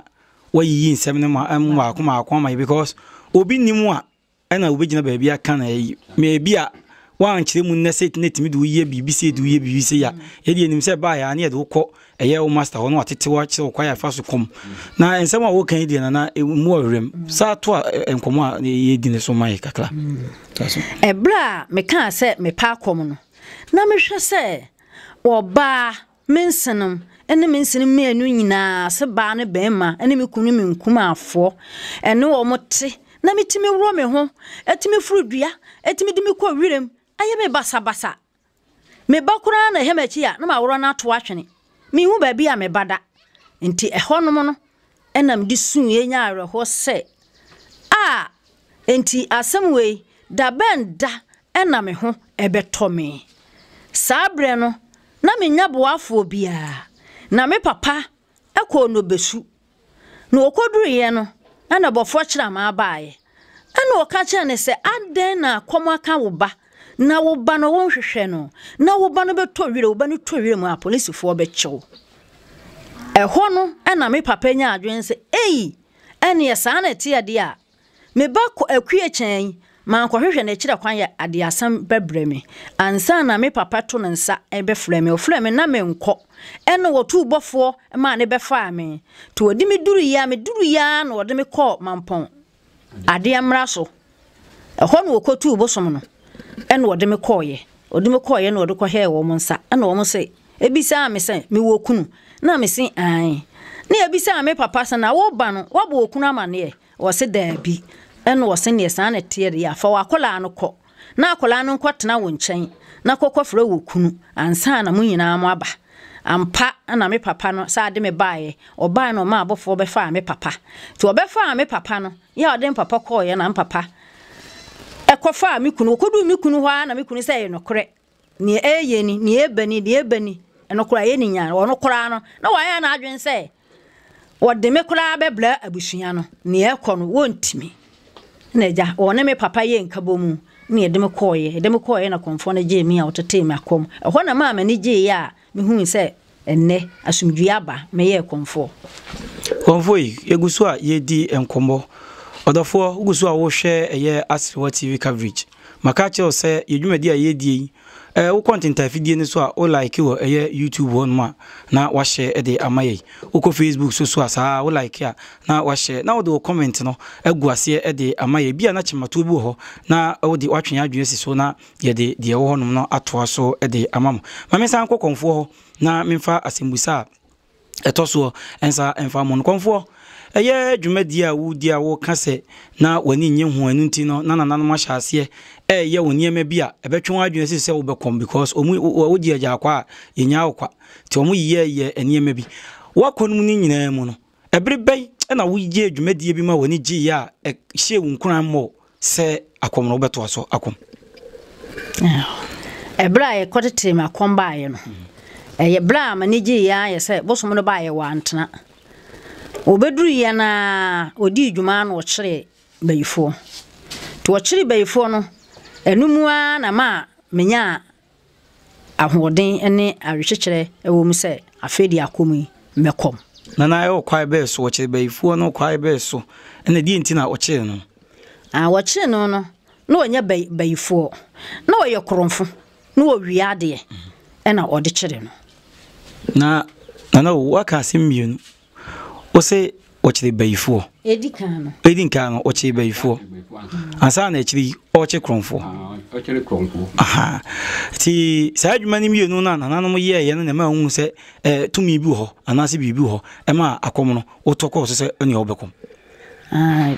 wayiyi nsɛm no ma mu mmaako mmaako ama yɛ because obi nni mu a ɛna wobɛgyina baabi aka na ayi ma ebi a wankyerɛ mu nnɛ sɛ na ɛtumi de woyɛ biribi sɛ de woyɛ biribi sɛ ya yɛde anim sɛ ɛbaa yɛ a ne yɛde wokɔ ɛyɛ wo master hɔ na watete wo akyerɛ wo kwan a ɛfa so kɔm na nsɛm a woka yi deɛ nana mu ɔwerɛm saa to a nkɔmmɔ a yɛdi ne so ma yɛ kakra. Ɛberɛ a mekaa sɛ mepɛ akɔm no na mehwɛ sɛ ɔbaa Me nsenom ne me nsenom mmienu nyinaa, ase baa ne barima, ne me kunu ne me nkumaafoɔ, ɛne wɔn te, na metumi worɔ me ho, ɛtumi foro dua, ɛtumi de me kɔ wiram, ayɛ me basabasa. Me ba koraa na ɛhɛ m'akyi a, na maworɔ no ato atwene. Menhu baabi a me ba da. Nti ɛhɔnom no, ɛna mede suiɛ nyaa awerɛhoɔ sɛ, A! Enti asɛm wei, da bɛn da na me ho bɛtɔ me? Saa berɛ no, na mennya boafoɔ biara, na me papa kɔɔ Nobesu. Na ɔkɔduruiɛ no, ɛna bɔfoɔ kyerɛmaa baeɛ. Ɛna ɔka kyerɛɛ no sɛ, Adɛn na kɔm aka wo ba, na wo ba no wonhwehwɛ no, na wo ba no bɛtɔ wira, wo ba no tɔ wira mu a, apolisifoɔ bɛkye wo. Ɛhɔ no na me papa nyaa adwene sɛ, Ei, ɛnneɛ saa na ɛteɛ deɛ a, me ba kɔ akue kyɛn yi, mankɔhwehwɛ no akyiri kwan yɛ adeɛ asɛm bɛbrɛ me. Ansa na me papa to ne nsa bɛfrɛ me, ɔfrɛɛ me na menkɔ. Ɛnna ɔtuu bɔfoɔ maa no bɛfaa me. Nti ɔde me duruiɛ a, meduruiɛ ara na ɔde me kɔɔ Mampɔn adeɛ mmara so. Ɛhɔ na wɔkɔtuu bosom no, ɛna wɔde me kɔeɛ. Wɔde me kɔeɛ na wɔde kɔhɛɛ wɔn nsa, ɛna wɔn se, ɛbisaa me sɛ, mewɔ kunu? Na me se, aane. Na ɛbisaa me papa sɛ, na wo ba no, woabɔ okunu amaneɛ? Ɔse, daabi. Ɛna ɔse, neɛ saa na ɛteɛ deɛ a, fa w'akwadaa no kɔ, na akwadaa no nkɔtena wo nkyɛn, na kɔkɔfrɛ wo kunu ansa na mo nyinaa moaba. Ampa na me papa no saa de me baeɛ. Ɔbaeɛ na ɔmaa abɔfoɔ bɛfaa me papa. Nti wɔbɛfaa me papa no, yɛ a ɔde me papa kɔeɛ na me papa kɔfaa me kunu. Ɔkɔduu me kunu hɔ ara na me kunu sɛ ɛyɛ nokorɛ. Nea ɛreyɛ ni, nea ɛreba ni, nea ɛreba ni. Ɛno koraa ɛyɛ ne nyaa. Ɔno koraa no, na wayɛ n'adwene sɛ wɔde me koraa bɛbrɛ abusua no. Nea ɛrekɔ no, wɔntumi. Na agya, ɔne me papa yɛ nkabɔmu. na yɛde me kɔeɛ. Yɛde me kɔeɛ na kɔmfoɔ no gyee me a ɔtetee me akɔm. Ɛhɔ na ɛmaa m'ani gyeeɛ a mehui sɛ ɛnnɛ asomdwoeɛ aba, mɛyɛɛ kɔmfoɔ. Kɔmfoɔ yi, yɛgu so a yɛredi nkɔmmɔ. Ɔdɔfoɔ, wogu so a wohwɛ ɛyɛ Aserewa TV coverage. Maka akyerɛ wo sɛ yɛn dwumadi a yɛredie yi, eh, wokɔ ntentaafidie no so a, wo like wɔ ɛyɛ YouTube hɔnom a, na wahyɛ de ama yɛn. Wokɔ Facebook so so a, saa ara, wo like a, na wahyɛ, na wode wo comment no agu aseɛ de ama yɛn. Ebia na kyematoɔ bi wɔ hɔ, na wode woatwe yɛn adwene asi so na yɛde deɛ ɛwɔ hɔnom no atoa so de ama mo. Ma mensan nkɔ kɔmfoɔ hɔ na memfa asɛmbusa a ɛtɔ soɔ nsa mfa mo no. Kɔmfoɔ, ɛyɛ dwumadie a wodi a woka sɛ na w'ani nnye ho ɛno nti no na nananom ahyɛ aseɛ ɛreyɛ wo nneɛma bi a ɛbɛtwe w'adwene asi sɛ wobɛkɔm because ɔmu wogye agya kwa a yɛnyaa wo kwa nti ɔmo yɛɛyɛ nneɛma bi. Woakɔ no mu no nyinaa mu no, ɛbere bɛn na woyɛɛ dwumadie bi ma w'ani gyeeɛ a ɛhyɛɛ wo nkuran mmɔɔ Sɛ akɔm no wobɛtoa so akɔm. Ɛberɛ a yɛkɔtetee m'akɔm baeɛ no, ɛyɛ berɛ a m'ani gyeeɛ ara yɛ sɛ bosom no baeɛ wantena. Ɔbɛduruiɛ no ara, ɔdii dwuma na ɔkyeree bayifoɔ. Nti ɔkyeree bayifoɔ no, ɛno mu ara na maa menyaa ahoɔden ne awerekyekyerɛ wɔ mu sɛ afei deɛ akɔ mu yi, mɛkɔ mu. Nana ɛwɔ kwae bɛɛ so? Wɔkyere bayifoɔ no kwae bɛɛ so? Ɛna deɛ nti na wɔkyere no? Ah, wɔkyere no no, na ɔnyɛ bayi bayifoɔ. Na ɔyɛ korɔmfo, na ɔwia adeɛ, ɛna ɔde kyere no. Na Nana o, woaka asɛm mmienu. Wose wɔkyere bayifoɔ. Edi kan no. Edi kan no wɔkyere bayifoɔ. Ansa na akyiri yi ɔrekye korɔmfoɔ. Ɔkyere korɔmfoɔ. Aha. Ti saa adwuma no mmienu no a nananom yɛɛyɛ no na ɛma wohu sɛ eh, tumi bi wɔ hɔ anaasɛ biribi wɔ hɔ ɛma akɔm no wotɔ kɔɔ so sɛ ɛnea wobɛkɔm.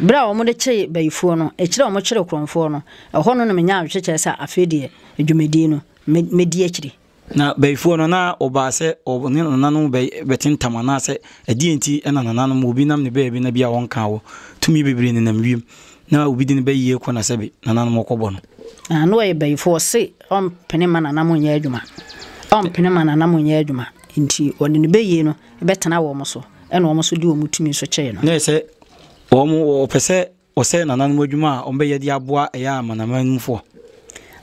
Berɛ a wɔde kyee bayifoɔ no, akyire a wɔkyere korɔmfoɔ no, ɛhɔ no na menyaa awerɛkyekyerɛ sɛ afei deɛ dwumadie no mɛdi akyire. Na bayifoɔ no, na wɔbaa sɛ wɔne nananom bɛtentam anaasɛ ɛdeɛn nti na nananom, obi nam ne baabi na bi a wɔnkaa wɔ tumi bebree nenam wiem na obi de ne bayie kɔ na sɛbe nananom wɔkɔbɔ no. Na na ɔyɛ bayifoɔ, ɔse ɔmpene ma nananom nyɛ adwuma, ɔmpene ma nananom nyɛ adwuma, nti ɔde ne bayie no bɛtena wɔn so, ɛna wɔn nso de wɔn tumi nso kyɛɛ no. Na ɛyɛ sɛ wɔn wɔpɛ sɛ Wɔsɛe nananom adwuma a wɔbɛyɛ de aboa ɛyɛ amanaman mufoɔ.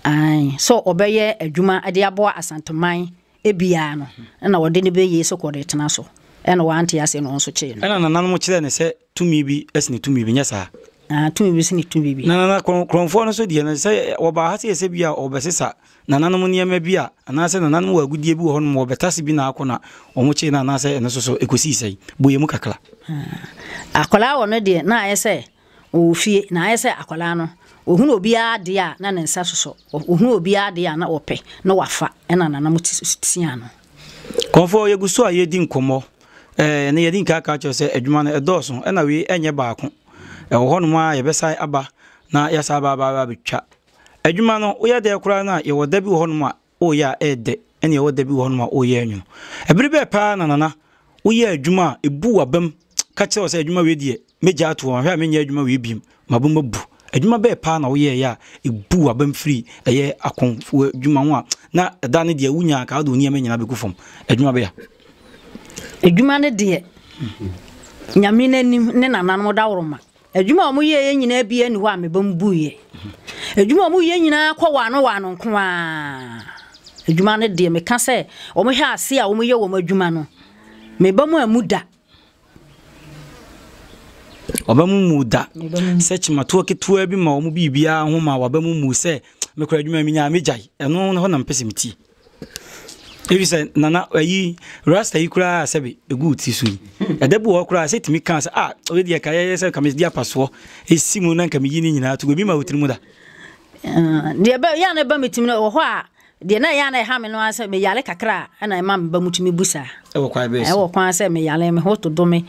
Aane, sɛ ɔbɛyɛ adwuma de aboa Asanteman biara no, ɛna wɔde no bɛyie sɛ kɔde tena so. Ɛna wante aseɛ na wɔn nso kyee no. Ɛna nananom kyerɛɛ no sɛ tumi bi sene tumi bi, nyɛ saa? Aane, tumi bi sene tumi bi. Na nana korɔmfoɔ no nso deɛ no, sɛ wɔbaa ha sɛ yɛ sɛ bi a wɔbɛsesa nananom nneɛma bi a, anaasɛ nananom wɔ agudeɛ bi wɔ hɔnom, wɔbɛtase bi na akɔ na wɔkyee no anaasɛ ɛno nso so ɛkɔsii sɛn? Bɔ yɛn mu kakra. Akwadaa wɔ no deɛ, na ayɛ sɛ ɔwɔ fie, na ayɛ sɛ akwadaa no, ɔhunu obiara adeɛ a na ne nsa sosɔ, ɔhunu obiara adeɛ a na ɔpɛ, na wafa, ɛna nananom tea no. Kɔmfoɔ, yɛgu so a yɛredi nkɔmmɔ. Ɛɛ, ɛnɛ yɛadi nkan aka akyerɛ wo sɛ adwuma no ɛdɔɔso, ɛna wei ɛnyɛ baako. Ɛwɔ hɔnom ara yɛbɛsan aba na yɛasan aba aba abɛtwa. Adwuma no, woyɛ dɛ koraa no a, yɛwɔ da bi wɔ hɔnom a woreyɛ a ɛyɛ dɛ, ɛnna yɛwɔ da bi wɔ hɔnom a woreyɛ anwono. Bere bɛn paa na Nana woyɛɛ adwuma a ebu w'abam ka kyerɛ wo sɛ adwuma wei deɛ, mɛgya ato hɔ, mahwɛ a menyɛ adwuma wei bio, m'abam abu? Adwuma bɛn paa na woyɛeɛ a ebu w'abam firi ɛyɛ akɔmfoɔ adwuma ho a na ɛda no deɛ wonya anka wode wo nneɛma nyinaa bɛgu fam? Adwuma bɛn a? Adwuma no deɛ, Nyame n'anim ne nananom dawuroma. Adwuma a wɔyɛeɛ nyinaa biara nni hɔ a me ba mu buiɛ. Adwuma a wɔyɛ nyinaa kɔ waano waano nko ara. Adwuma no deɛ meka sɛ wɔhwɛ ase a wɔyɛ wɔn adwuma no, me ba mu ammu da. Waba mu mmu da. Sɛ kyimatoɔ ketewa bi ma wɔn biribiara ho ma waba mu mmu sɛ mekora adwuma mi nyaa megyae. Ɛno hɔ na mepɛ sɛ metie. Ebi sɛ nana ayi rasta yi koraa sɛbe egu wo ti so yi. Ɛda bi wɔ hɔ koraa sɛ tumi kaa sɛ ah oye deɛ ka yɛyɛ sɛ nka medi apasoɔ esi mu na nka meyi ne nyinaa to gu ebi ma wo tiri mu da. Deɛ ɛbɛ yɛ a na ɛba me tirim no wɔ hɔ a deɛ na ɛyɛ a na ɛha me no ara sɛ meyare kakra a ɛna ɛma me ba mu tumi bu saa. Ɛwɔ kwan bɛɛ so. Ɛwɔ kwan sɛ meyare me ho toto me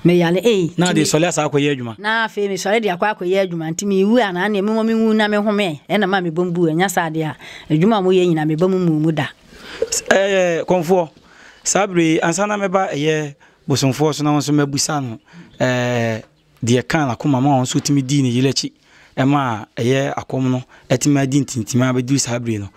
meyare ei. Na de sɔre asa akɔyɛ adwuma. Na afei mesɔre de akɔ akɔyɛ adwuma nti mewu a na neɛ mewɔ menwu na mehome ɛna ma me bɔ mu bu ɛnya saa deɛ a adwuma a moyɛ nyina me ba mu mmu mu da. Ɛɛ kɔmfoɔ saa bere yi ansa na mɛba ɛyɛ bosomfoɔ so na wɔn nso mɛbusa no ɛɛ deɛ ɛkaa n'akoma ma ɔno nso tumi dii ne yere akyi ma ɛyɛ akɔm no atumi adi ntintim abɛduru saa bere no.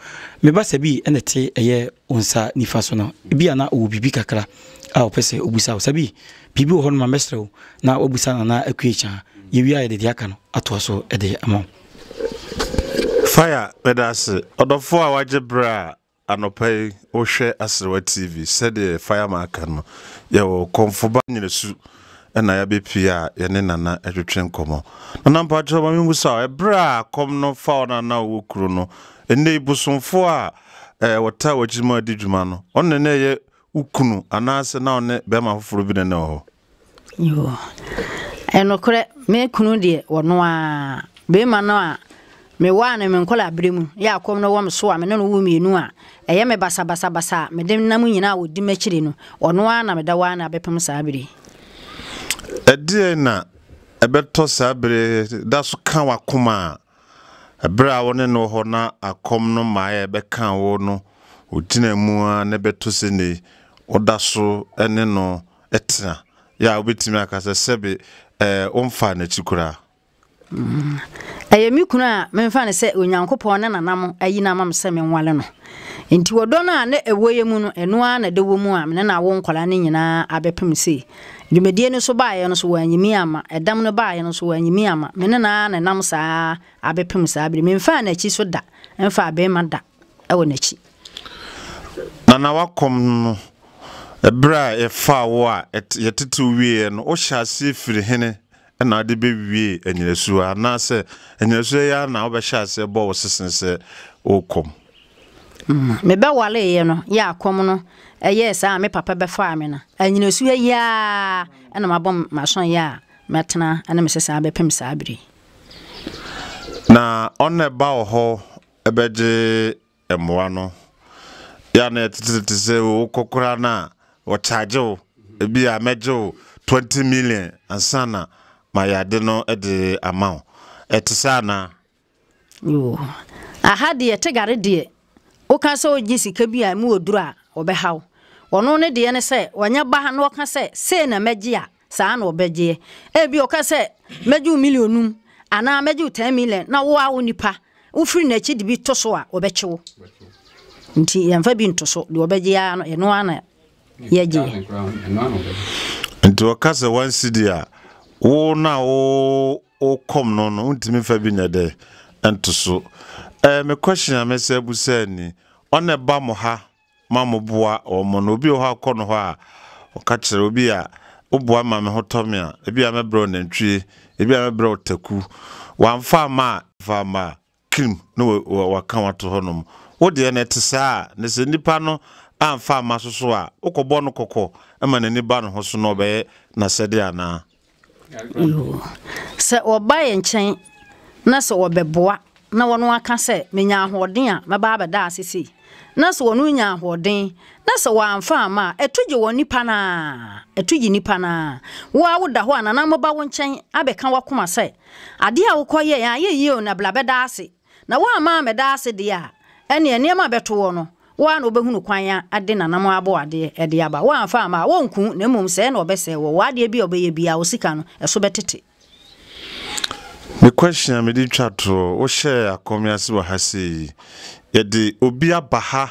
Me ba Sabi na ɛte ɛyɛ wo nsa nifa so no, ebi a na ɔwɔ biribi kakra a ɔpɛ sɛ ɔbusa wo. Sabi, biribi wɔ hɔ no ma mɛsrɛ wo na wabusa Nana Akua Kyaa. Yɛwie a yɛde deɛ aka no atoa so de ama wo. Fire, meda ase. Ɔdɔfoɔ a wagye berɛ a anɔpa yi wohwɛ Aserewa TV, sɛdeɛ Fireman aka no, yɛwɔ Kɔmfoba Nyinasu na yɛabɛpue a yɛne Nana retwetwe nkɔmmɔ. Nana mpakyɛw ma menbusa wo, ɛberɛ a akɔm no fa wo no a na wowɔ kuro no, ɛnnɛ yi bosomfoɔ a eh, wɔtaa w'akyi ma adi dwuma no, ɔno na na ɛyɛ wo kunu anaasɛ na ɔne bɛrima foforɔ bi na na ɛwɔ hɔ? Yoo. Ɛnokorɛ, me kunu deɛ ɔno ara, barima no a mewaa no me nkwadaa-berɛ mu, yɛ a kɔm no wɔ me so a me ne no wo mmienu a, ɛyɛ me basabasabasa a mede nam nyinaa a ɔdi m'akyiri no, ɔno ara na meda waa no abɛpem saa berɛ yi. Ɛdeɛn na ɛbɛtɔ saa berɛ yi da so ka w'akoma a, berɛ a wo ne no wɔ hɔ na akɔm no mmaeɛ a ɛbɛkaa wo no, ɔgyinaa mu ara na ɛbɛtɔ sɛ nnɛ yi, woda so ne no tena yɛ a wobɛtumi aka sɛ sɛbe ɛɛ womfaa n'akyi koraa. Ɛyɛ me kunu a memfa no sɛ Onyankopɔn ne nanam ayi no ama me sɛ menwale no. Enti ɔdɔ no a na ɛwɔ yɛn mu no, ɛno ara na ɛda wɔ mu a me ne no awo nkwadaa no nyinaa abɛpem sei. Dwumadie no nso baeɛ no nso, wanyi me amma. Ɛdam no baeɛ no nso, wanyi me amma. Me ne no ara na ɛnam saa ara abɛpem saa bere. Memfaa n'akyi so da, mfaa barima da wɔ n'akyi. Na na w'akɔm no, ɛberɛ a yɛfaa wo a yɛtete wo wieeɛ no, wohyɛɛ aseɛ firi hene na wode bɛwiee Anyinasuo anaasɛ Anyinasuo yi ara na wobɛhyɛɛ aseɛ bɔɔ wo sese sɛ worekɔm? Mebɛwareeɛ no, yɛ akɔm no yɛɛ saa a me papa bɛfaa me no, Anyinasuo yi ara na mabɔ m'asoɛeɛ a mɛtena ne me sese abɛpem saa berɛ yi. Na ɔno na ɛba wo hɔ bɛgye mmoa no. Yɛ a na yɛtete te sɛ wokɔ koraa no a wɔkyagye wo, ebi a mɛgye wo 20 million ansa na mayɛ ade no de ama wo. Ɛte saa anaa? Yoo. Aha deɛ Tigare deɛ woka sɛ wogye sika bi a ɛmu wɔ duru a wɔbɛha wo. Ɔno ne deɛ ne sɛ ɔnya ba ha na ɔka sɛ sei na mɛgye a, saa na ɔbɛgyeɛ. Ebia ɔka sɛ mɛgye wo million num anaa mɛgye wo ten million na wo a wo nipa wofiri n'akyi de bi to so a ɔbɛkye wo. Nti yɛmfa bi nto so, deɛ ɔbɛgye ara no ɛno ara na yɛgyeɛ. Nti ɔka sɛ one cedi a, wo no a wo wokɔm no no wontumi mfa bi nyɛ dɛ nto so. Eh, me question a mɛsɛ abusa ni, ɔna ɛba mo ha ma moboa wɔn no. Obi wɔ hɔ a ɔkɔ no hɔ a, ɔka kyerɛ obi a, woboa ma me ho tɔ me a, ebi a mɛbrɛ wo nantwie, ebi a mɛbrɛ wo taku. Wamfa amma a, fa amma a, kirim na waka wo ato hɔnom. Wo deɛ no, ɛte saa a, na sɛ nipa no amfa amma so so a, wokɔbɔ no kɔkɔ ma n'ani ba ne ho so na ɔbɛyɛ n'asɛdeɛ anaa? Yoo. Sɛ wɔba yɛn nkyɛn na sɛ wɔbɛboa na wɔn aka sɛ, Menya ahoɔden a, mɛba abɛda ase sei. Na sɛ wɔn nya ahoɔden na sɛ wɔamfa amma a, ɛto gye wɔn nipa no ara. Ɛto gye nipa no ara. Wo ara woda hɔ a, nananom ba wo nkyɛn abɛka w'akoma sɛ, Adeɛ a wokɔyɛeɛ, anyɛ yie o, na bra bɛda ase. Na woamma ammɛda ase deɛ a, ɛnneɛ nneɛma a ɛbɛto woɔ no, wo ara na wobɛhunu kwan a de nanam abɔ adeɛ de aba. Woamfa amma a, wɔrenku wo, na mmom sɛe na wɔbɛsɛe wo. W'adeɛ bi a wobɛyɛ biara, wo sika no, ɛso bɛtete. Me question a mede twa toɔ, wohyɛɛ akɔm yi ase wɔ ha sei yi, yɛde obi aba ha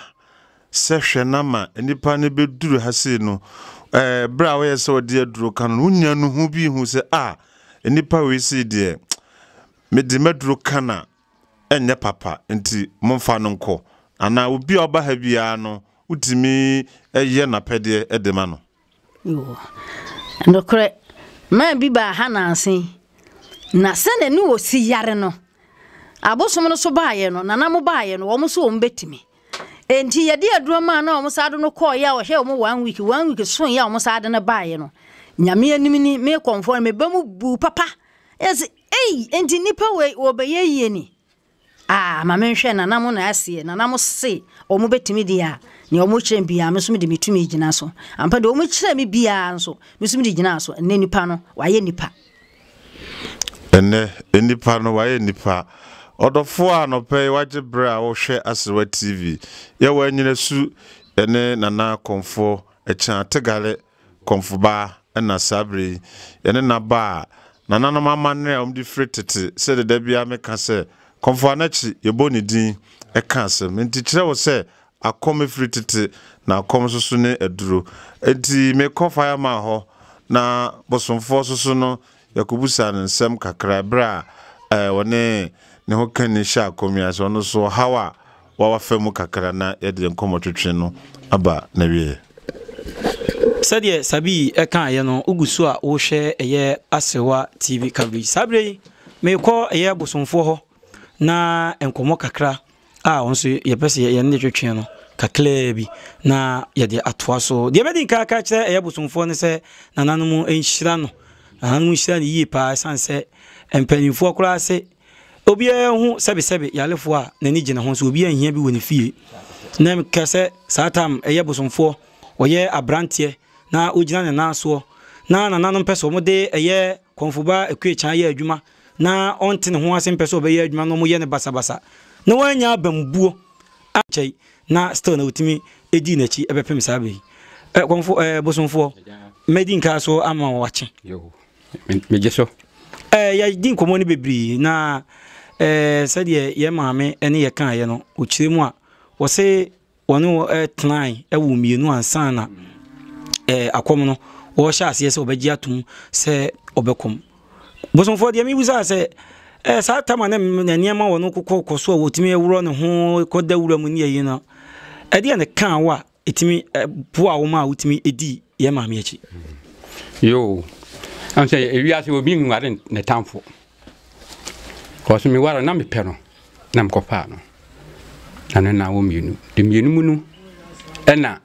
sɛ hwɛ no ama nnipa no bɛduru ha sei no, ɛɛ berɛ a woyɛ sɛ wɔde aduro ka no no, wonya nuhu bi hu sɛ ah, nnipa wei sei deɛ, mede m'aduro ka no a, ɛnyɛ papa nti momfa no nkɔ. Anaa obi a ɔba ha biara no, wotumi yɛ n'apɛdeɛ de ma no. Yoo. Nokorɛ, man bi baa ha nansa yi, na sɛdeɛ ne wɔsi yare no, abosom no so baeɛ no, nana mo baeɛ no, wɔn nso wɔn bɛtumi. Enti yɛde aduro maa no a wɔn saa de no kɔɔeɛ a wɔhwɛ wɔn one week, one week soeɛ a wɔn saa de no baeɛ no, Nyame anim ni, me kɔmfoɔ no, me ba mu buu papa. Yɛse, Ei, enti nnipa wei wɔbɛyɛ yie ni? Ah, ma menhwɛ, nana mo na aseɛ, nana mo se wɔn bɛtumi deɛ a, nea wɔn kyerɛ me biara, me nso mede me tumi gyina so. Ampa deɛ wɔn kyerɛ me biara nso, me nso mede gyina so. Ɛnnɛ nipa no, wayɛ nipa. Ɛnnɛ nnipa no, wayɛ nipa. Ɔdɔfoɔ a anɔpa yi wagye berɛ a wohwɛ Aserewa TV, yɛwɔ Anyinasu, yɛne Nana Kɔmfoɔ Akyan Tegale Kɔmfobaa na saa berɛ yi yɛne no aba a, nananom amannerɛ a wɔde firi tete, sɛdeɛ da biara meka sɛ, Kɔmfo Anakye, yɛbɔ ne din ka asɛm. Enti kyerɛ wo sɛ akɔm firi tete na akɔm nso so ne aduro. Enti mekɔ Fireman hɔ na bosomfoɔ nso so no, yɛkɔbusaa no nsɛm kakra berɛ a ɔne ne ho kani hyɛ akɔm yi ase, ɔno nso ɔhaw a wafa mu kakra na yɛde yɛn nkɔmmɔtwetwe no aba n'awieɛ. Sɛdeɛ Sabii kaeɛ no, wogu so a wohwɛ ɛyɛ Aserewa TV coverage. Saa berɛ yi, merekɔ ɛyɛ abosomfoɔ hɔ na nkɔmmɔ kakra a wɔn nso yɛpɛ sɛ yɛne no twetwe no kakraa bi na yɛde atoa so. Deɛ mɛdi nkan aka akyerɛ ɛyɛ abosomfoɔ ne sɛ nananom nhyira no. Nananom nhyira no yie paa ɛsiane sɛ mpanimfoɔ koraa se obiara hu sɛbesɛbe yarefoɔ a n'ani gye ne ho nso obiara nhia bi wɔ ne fie. Na meka sɛ saa tam ɛyɛ bosomfoɔ ɔyɛ aberanteɛ na ɔgyina ne nan soɔ na nananom pɛ sɛ wɔde ɛyɛ kɔmfoba akuakyan yɛ adwuma na ɔnte ne ho ase mpɛ sɛ ɔbɛyɛ adwuma na wɔyɛ no basabasa na wannya abambuo ankyɛe na still na ɔtumi dii n'akyi bɛpem saa bɛ yi. Ɛ kɔmfo ɛ bosomfoɔ mɛdi nkaa so ama wakye. Yo, megye so. Ɛ yɛdi nkɔmmɔ no bebree na ɛ sɛdeɛ yɛn maame ne yɛ kaeɛ no ɔkyerɛ mu a wɔse Wɔne wo tenae wɔ mmienu ansa na akɔm no wɔhyɛ aseɛ sɛ wɔbɛgye atom sɛ ɔbɛkɔm. Bosomfoɔ deɛ mebisa sɛ eh, saa tama ne nneɛma wɔ no kokɔ kɔ so a wɔtumi worɔ ne ho kɔda wura mu ne ayi no ɛdeɛ ne kaa wo a ɛtumi boa wo ma a wotumi di yɛ maame akyi? Yoo, ɛm sɛ ewiase obi nware ne tamfo. Kɔso meware na mepɛ no na mekɔfaa no. Na no na wɔ mmienu. De mmienu mu no ɛna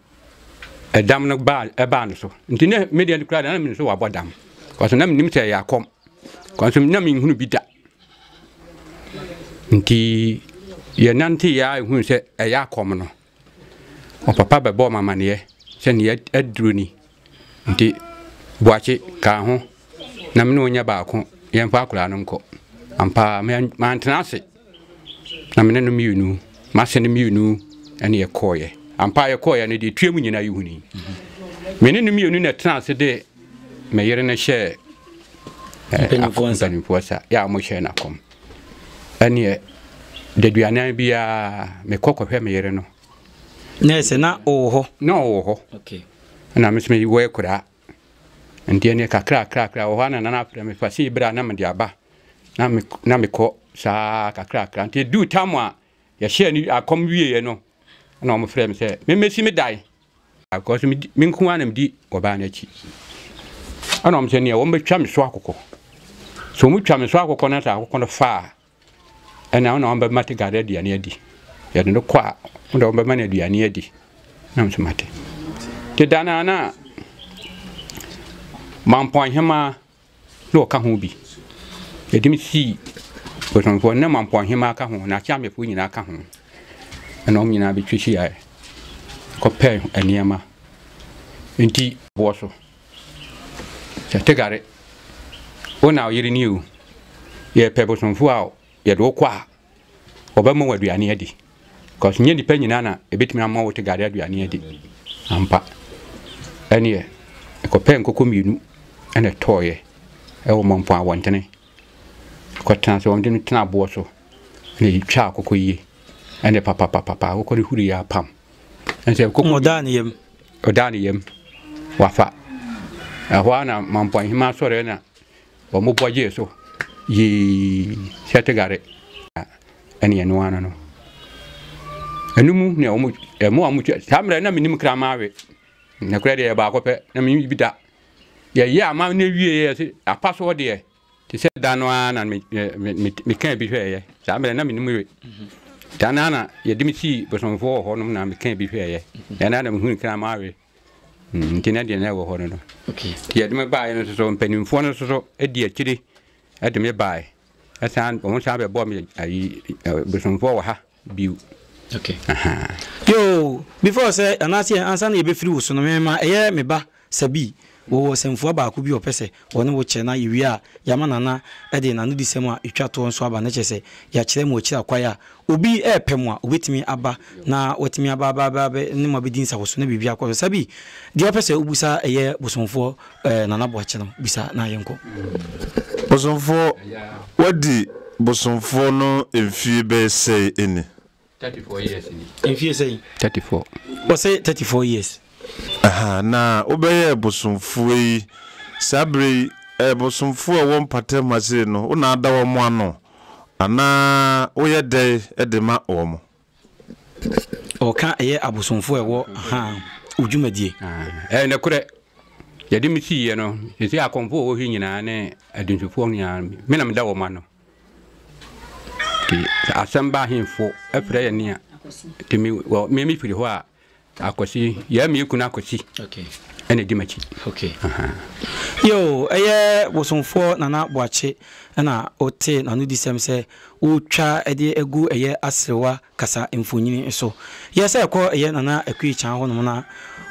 ɛdam no baa ɛbaa no so. Nti ne me deɛ koraa na menim sɛ wabɔ dam. Kɔso na menim sɛ ɛyɛ akɔm. Kɔso na menhunu bi da. Nti yɛnante yɛ a ehunu sɛ ɛyɛ akɔm no. Ɔpapa bɛbɔɔ me amaneɛ sɛ nea aduro ni nti Boakye ka ho na me ne wo nyɛ baako yɛmfa akwadaa no nkɔ. Ampa ara mantena ase na me ne no mmienu m'ase no mmienu ɛne yɛkɔɔeɛ. Ampa ara yɛkɔɔeɛ no deɛ ɛtua mu nyinaa yɛhunii. Me ne no mmienu na ɛtena ase de me yere no hyɛɛ mpanimfoɔ nsa yɛ a wɔhyɛɛ no akɔm. Ɛneɛ daduanan biara mekɔ kɔhwɛ me yere no. Na ɛsɛ na ɔwɔ hɔ. Na ɔwɔ hɔ. Okay. Ɛna me nso mewɔ akuraa. Nti ɛneɛ kakra kakra kakra wɔ hɔ a na nana afrɛ me fa sei bra na mede aba. Na me na mekɔ saa kakra kakra. Nti ɛduu tam a yɛhyɛɛ no akɔm wieɛ no ɛna wɔn frɛ me sɛ memmɛsi me dan. Because me me nko ara na medi ɔbaa no akyi. Ɛna wɔn sɛ nea wɔn bɛtwa me so akokɔ. So wɔn twa me so akokɔ na sɛ akokɔ no fa a, ɛna wɔn na wɔn bɛma te gare aduane adi. Yɛde no kɔ a, wɔn na wɔn bɛma no aduane adi. Na nso mate. Te da no na mampɔn hemaa na ɔka ho bi. Yɛde me sii bosomfoɔ na Mampɔnhemaa ka ho, na Akyeamefoɔ nyinaa ka ho. Ɛna wɔn nyinaa bɛtwa hyiaeɛ kɔpɛɛ nneɛma. Nti boɔ so sɛ Tegare, wo na wo yere ni o, yɛpɛ bosomfoɔ a yɛde wo kɔ a, wɔbɛma wo aduane adi. Because nyɛ nipa nyinaa na ebetumi ama wo te gari aduane adi. Ampa. Ɛneɛ, ɛkɔpɛɛ nkokɔ mmienu ɛna ɛtɔɔyɛ ɛwɔ Mampɔn abɔntene. Ɛkɔtena sɛ wɔn de no tena aboɔ so ɛna yɛtwa akokɔ yie. Ɛna papapapapa akokɔ no huri yɛ apam. Ɛnsɛ nkokɔ. Ɔdaa ne yam. Ɔdaa ne yam. Wafa. Ɛhɔ ara na Mampɔn hema sɔre na Wɔbɔ gyee so yii sɛtegare ɛne ɛno ano no. Ɛno mu na wɔn ɛmo a wɔtwa saa mmerɛ na menim kraman we. Na kura deɛ yɛ baako pɛ na menim bi da. Yɛyɛ ama no wie yɛ sɛ apa soɔ deɛ te sɛ da no ara na me me me mekaa bi hwɛeɛ. Saa mmerɛ na menim we. Da no ara na yɛde me sii bosomfoɔ wɔ hɔnom na mekaa bi hwɛeɛ. Ɛno ara na mehunu kraman we. Nti na deɛ na ɛwɔ hɔ no no. Nti yɛde me baeɛ no nso so mpanimfoɔ no nso so di akyire de me baeɛ. Ɛsan wɔn san bɛbɔɔ me ayi bosomfoɔ wɔ ha bio. Okay. Yoo, before sɛ anaasɛ ansa na yɛbɛfiri wo so no mema ɛyɛ me ba Sabi wɔwɔ asɛmfua baako bi a ɔpɛ sɛ ɔne wo kyɛ na yɛwie a yɛama Nana de n'anodisɛm a ɛtwa toɔ nso aba na kyerɛ sɛ yɛakyerɛ mo akyiri akwan a obi repɛ mo a ɔbɛtumi aba na watumi aba aba aba abɛ ne mo abɛdi nsawoso na biribi akɔ so. Sabi, deɛ wopɛ sɛ wobisa ɛyɛ bosomfoɔ eh, Nana Boakye no bisa na yɛnkɔ. Bosomfoɔ, woadi bosomfoɔ no mfie bɛyɛ sɛn ni? 34 years ni. Mfie sɛn? 34. Ɔse 34 years. Aha, na wobɛyɛɛ bosomfoɔ yi, saa berɛ yi, eh, bosomfoɔ a ɛwɔ mpatam ha sei no, wo na ada wɔn ano? Anaa woyɛ dɛn de ma wɔn? Ɔka ɛyɛ abosomfoɔ a ɛwɔ ha wo dwumadie. Ɛyɛ nokorɛ, yɛde me siiɛ no, seesei akɔmfoɔ a wɔwɔ ha yi nyinaa ne adunsifoɔ nyinaa, me na meda wɔn ano. Nti sɛ asɛm ba ahemfo frɛ yɛn a, nti me, wɔ, me mefiri hɔ a, Akwasi, yɛ me kunu Akwasi ɛna ɛdi m'akyi. Okay. Yo, ɛyɛ bosomfoɔ Nana Boakye ɛna wote n'anodisɛm sɛ wotwa ɛde agu ɛyɛ aserewa kasa mfonini so. Yɛ sɛ ɛkɔ ɛyɛ Nana Akua Kyan hɔnom na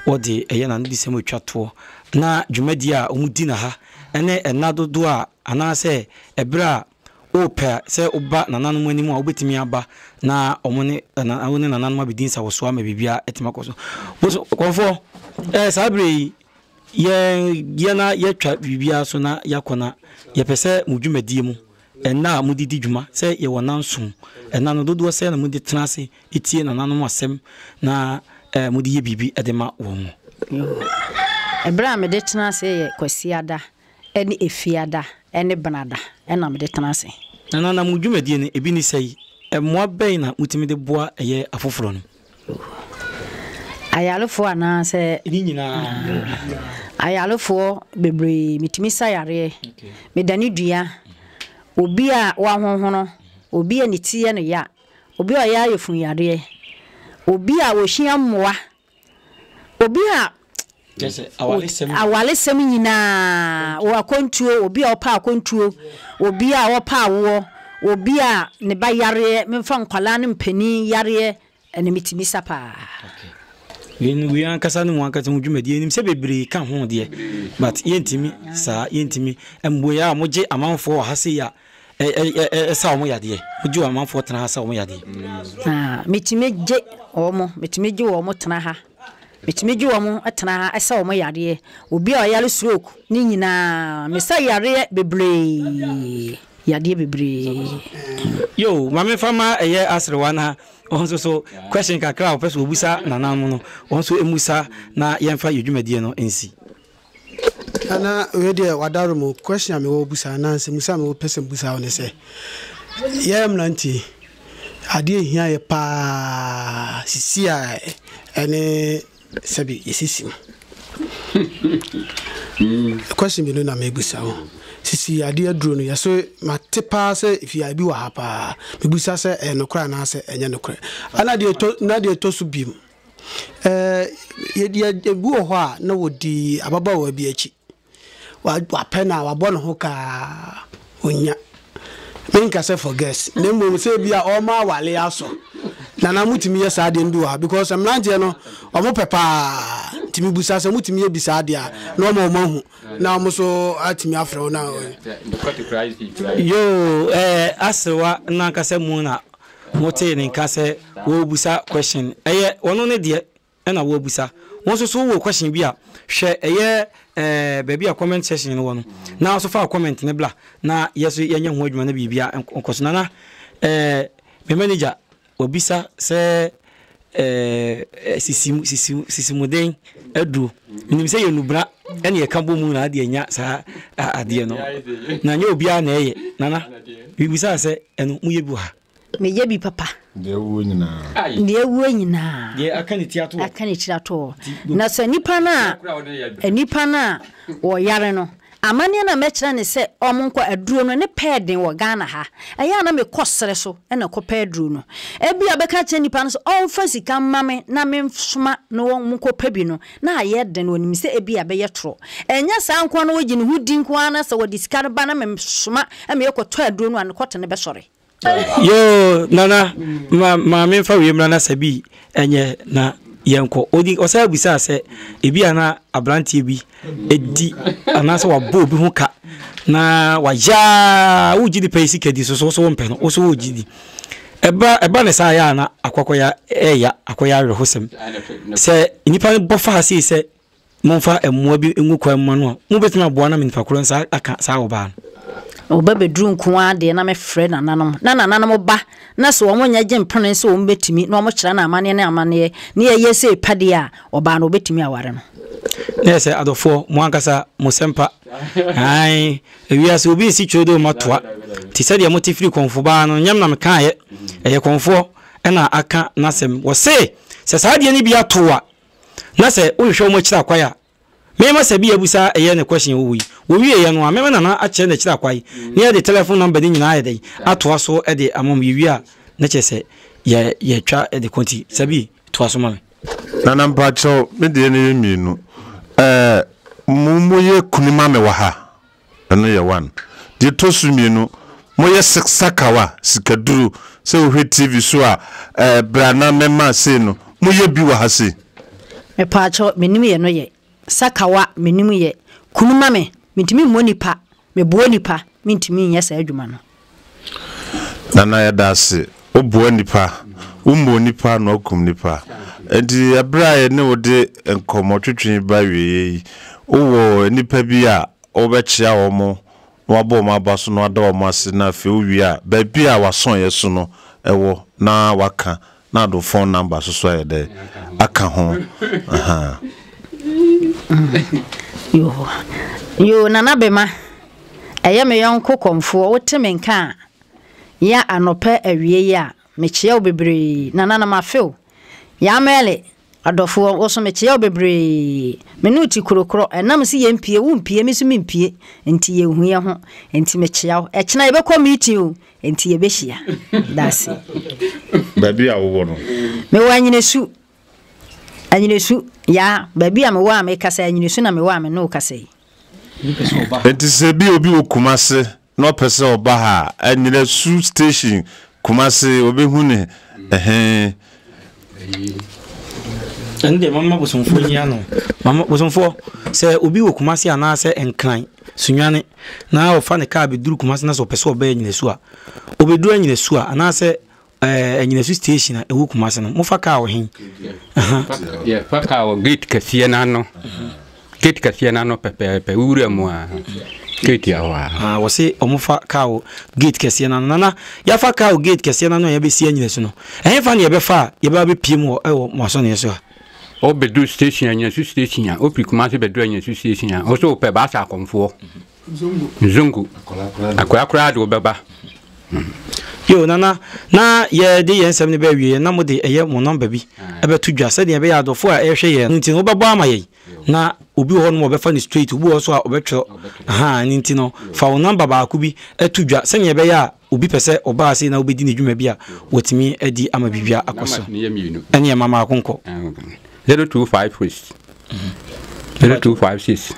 wɔde ɛyɛ n'anodisɛm retwa toɔ na dwumadie a wɔdi na ha ɛne ɛna dodoɔ a anaasɛ ɛberɛ a Wopɛ sɛ woba nananom anim a, wobɛtumi aba na wɔn ne wo ne nananom abɛdi nsawɔsoɔ ama biribiara atumi akɔ so. Boso, kɔmfoɔ, ɛɛ saa berɛ yi, yɛn yɛn na yɛatwa biribiara so na yɛakɔ na yɛpɛ sɛ mo dwumadie mu, ɛnna a mode di dwuma, sɛ yɛwɔ nnanson, ɛnna no dodoɔ sɛn na mode tena ase tie nananom asɛm na ɛɛ mode yɛ biribi de ma wɔn? Ɛberɛ a mede tena ase yɛ Kwasiada ne Efiada ne Benada na mede tena ase. Nana, na mo dwumadie no, ebi ne sɛi, mmoa bɛn na motumi de boa ɛyɛ afoforɔ no? Ayarefoɔ anaa sɛ? Ne nyinaa. Ayarefoɔ bebree, metumi sa yareɛ, medane dua, obi a wahonhono, obi a ne ti yɛ no ya, obi a ɔyɛ ayefunyareɛ, obi a ɔhia mmoa Obi a awaresɛm nyinaa, akwantuo, obi a ɔpɛ akwantuo, obi a ɔpɛ awoɔ, obi a ne ba yareɛ, memfa nkwadaa ne mpanin yareɛ, ɛno metumi sa paa. Wei ankasa ne mo ankasa mo dwumadie yɛnim sɛ bebree ka ho deɛ but yɛntumi saa yɛntumi mmoa a mogye amanfoɔ wɔ ha sei a Ɛsa wɔn yadeɛ. Wogye wɔn amanfoɔ tena ha sa wɔn yadeɛ. Ah, metumi gye wɔn, metumi gye wɔn tena ha. Metumi gye wɔn tena ha ɛsa wɔn yadeɛ. Obi a ɔyare stroke ne nyinaa, mesa yareɛ bebree, yadeɛ bebree. Yo, ma memfa ma ɛyɛ aserewa na wɔn nso so question kakra a wɔpɛ sɛ wɔbusa nananom no, wɔn nso mmusa na yɛmfa yɛn dwumadie no nsi. Nana wei deɛ wadaro mu question a mewɔ busa anaa nsɛmmusa a mewɔ pɛ sɛ mbusa wo ne sɛ yɛ mmeranteɛ adeɛ ehia yɛ paa sisi a ɛne sɛbi yɛsisi mu question mmienu na mebusa wo sisi adeɛ aduro no yɛso mate paa sɛ efi a ebi wɔ ha paa mebusa sɛ ɛyɛ nokorɛ anaasɛ ɛnyɛ nokorɛ ɛna deɛ ɛtɔ na deɛ ɛtɔ so biem Ɛɛ, yɛ, ebi wɔ hɔ a na wɔdi ababaawa bi akyi. Wapɛ no a, wabɔ ne ho kaa, ɔnnya. Menka sɛ for girls, na mmom sɛ ebi a ɔrema awale asɔ. Nana motumi yɛ saa adeɛ no bi wɔ ha because mmeranteɛ no wɔpɛ paa. Nti mebusa sɛ motumi yɛ bi saa adeɛ a na wɔma wɔn ahu na wɔn nso atumi afrɛ wo na. Yoo, ɛɛ aserewa no ankasa mu na Motee ne nka sɛ wɔrebisa question. Ɛyɛ ɔno ne deɛ ɛna wɔrebisa. Wo nso so wowɔ question bi a, hwɛ ɛyɛ ɛɛ baabi a comment section no wɔ no, na nso fa wo comment no bla na yɛ so yɛnyɛ ho adwuma na biribiara nkɔ so. Nana, ɛɛ me manager wabisa sɛ ɛɛ sisi sisi sisimuden aduro. Menim sɛ yɛ nubra ɛna yɛka bɔ mu na adeɛ anya saa adeɛ no. Na nyɛ obiara na ɛyɛ. Nana, mebisa sɛ ɛno moyɛ bi wɔ ha? Meyɛ bi papa. Deɛ awuo nyinaa. Deɛ awuo nyinaa. Deɛ aka ne ti ato hɔ. Aka ne tiri ato hɔ. Na sɛ nipa no a nipa no a wɔyare no, amanneɛ no a mɛkyerɛ ne sɛ wɔn nkɔ aduro no ne pɛɛ den wɔ Ghana ha. Ɛyɛ a na mekɔ serɛ so na kɔpɛ aduro no. Ebia bɛka kyerɛ nipa no sɛ ɔmfa sika mma me na mensoma na wɔn nkɔpɛ bi no, na ayɛ den. Ɔnim sɛ ebia ɛbɛyɛ torɔ. Ɛnyɛ saa nko ara na wɔgye ne ho di nko ara na sɛ wɔde sika no ba na mesoma ma yɛkɔtɔ aduro no a, ne kɔte no bɛsɔre. Yoo Nana ma ma memfa wei mmra na sɛ bi ɛnyɛ na yɛnkɔ. Odi ɔsan bisaa sɛ ebi a na aberanteɛ bi edi anaasɛ wabɔ obi ho ka na wayɛ a wogye nipa yi sika di so so so wompɛ no wo so wogye di. Ɛba ɛba ne saa yɛ a na akɔkɔya ɛɛya akɔyɛ awerɛhosɛm. Sɛ nipa no bɔ fa sei sɛ Momfa mmoa bi ngu kwan mu ma no a, mobɛtumi aboa no ama nipa korɔ nsa aka saa ɔbaa no. Ɔba bɛduru nko ara deɛ na mefrɛ nananom, na nananom ba, na sɛ wɔn nyɛ gye mpene sɛ wɔn bɛtumi, na wɔn kyerɛ no amanneɛ ne amanneɛ, na yɛyɛ sei pɛ deɛ a, ɔbaa no wɔbɛtumi aware no. Na yɛ sɛ adɔfoɔ, mo ankasa mo sɛmpa. Ae, ewiase obi nsi twerɛ dɛ ɔma toa. Nti sɛdeɛ mote firi kɔmfo baa no, nyɛ me na mekaeɛ, ɛyɛ kɔmfoɔ na aka n'asɛm. Wɔse sɛ saa adeɛ no bi ato wo a, na sɛ wohwehwɛ wɔn akyiri akwan a, mema sɛ bi abusa ɛyɛ ne question wɔ yi. Wɔwieɛ no a, mema Nana akyerɛ n'akyiri akwan, na yɛde telephone number no nyinaa ayɛ dɛn, atoa so de ama wɔn. Yɛwie a, na kyerɛ sɛ yɛ yɛtwa de kɔ. Nti Sabi, toa so ma me. Nana mpakyɛw me deɛ no yɛ mienu ɛɛ mo mo yɛ kunu ma me wɔ ha ɛno yɛ one deɛ ɛtɔ so mienu mo yɛ sakawa sikaduro sɛ wo hwɛ TV so a ɛɛ bra na mɛma sei no mo yɛ bi wɔ ha sei. Mepaakyɛw menim yɛ no yɛ sakawa menim yɛ kunu ma me mentumi mmɔ nipa meboa nipa mentumi nyɛ saa adwuma no. Nana yɛda ase wo boa nipa wo mmɔ nipa na wakum nipa nti ɛberɛ a yɛne wo de nkɔmmɔ twetwe yi ba awieɛ yi wo wɔ nipa bi a wo bɛ kyea wɔn na wabɔ wɔn aba so na wada wɔn ase na afei wo wie a baabi a wasɔn yɛ so no ɛwɔ na waka na ade wo phone number so so ayɛ dɛ aka ho ahaa. Yoo yoo Nana Bema ɛyɛ me yɔnko kɔmfoɔ wote me nka a ya anɔpa awie yi a mekyea wo bebree Nana na mafe wo Yaa Mɛle adɔfoɔ wo so mekyea wo bebree me ne wo te kuro korɔ ɛnam se yɛmpie wo mpie me nso mempie nti yɛnhu yɛ ho nti mekyea wo ɛkyena yɛbɛkɔ meeting o nti yɛbɛhyia dase. Baabi a wowɔ no. Mewɔ Anyinesu Anyinesu yaa baabi a mewɔ a mekasa Anyinesu na mewɔ a me ne wo kasa yi. Enti sɛ bi obi wɔ Kumase na ɔpɛ sɛ ɔba ha a, Anyinasu station Kumase ɔbɛhu ne ɛhe? Ɛno deɛ mama bosomfoɔ nyi ano. Mama bosomfoɔ sɛ obi wɔ Kumase anaasɛ Nkran, Sunyani na ɔfa ne kaa bɛduru Kumase na sɛ ɔpɛ sɛ ɔba Anyinasu a, ɔbɛduru Anyinasu a anaasɛ Ɛɛ Anyinasu station a ɛwɔ Kumasi no, mofa kaa wɔ he? Yɛfa kaa wɔ gate kɛseɛ no ano. Gate kɛseɛ no ano pɛpɛɛpɛ, wo wura mu a, gate a hɔ a. Ah, wɔse wɔfa kaa wɔ gate kɛseɛ no ano. Nana, yɛafa kaa wɔ gate kɛseɛ no ano a yɛabɛsi Anyinasu no, ɛhefa na yɛbɛfa a yɛbɛba abɛpue mu wɔ ɛwɔ mo asɔneɛ so ha? Wobɛduru station, Anyinasu station a, wofiri Kumasi bɛduru Anyinasu station a, wo sɛ wopɛ Baasa Akɔmfoɔ. Nzongo, akwadaa koraa de wo bɛba. Yo, Nana, na yɛde yɛn nsɛm no bɛ awieɛ na mode ɛyɛ mo nɔmba bi ɛbɛto dwa sɛdeɛ ɛbɛyɛ adɔfoɔ a ɛrehwɛ yɛn no nti no wobɛbɔ ama yɛn na obi wɔ hɔ nom a ɔbɛfa no straight, obi wɔ hɔ nso a ɔbɛtwerɛ ahaa ɛno nti no fa wo nɔmba baako bi to dwa sɛdeɛ ɛbɛyɛ a obi pɛ sɛ ɔba ase na wobɛdi ne dwuma bi a watumi adi ama biribiara akɔ so. Ɛneɛ ma maako nkɔ. 0256 0256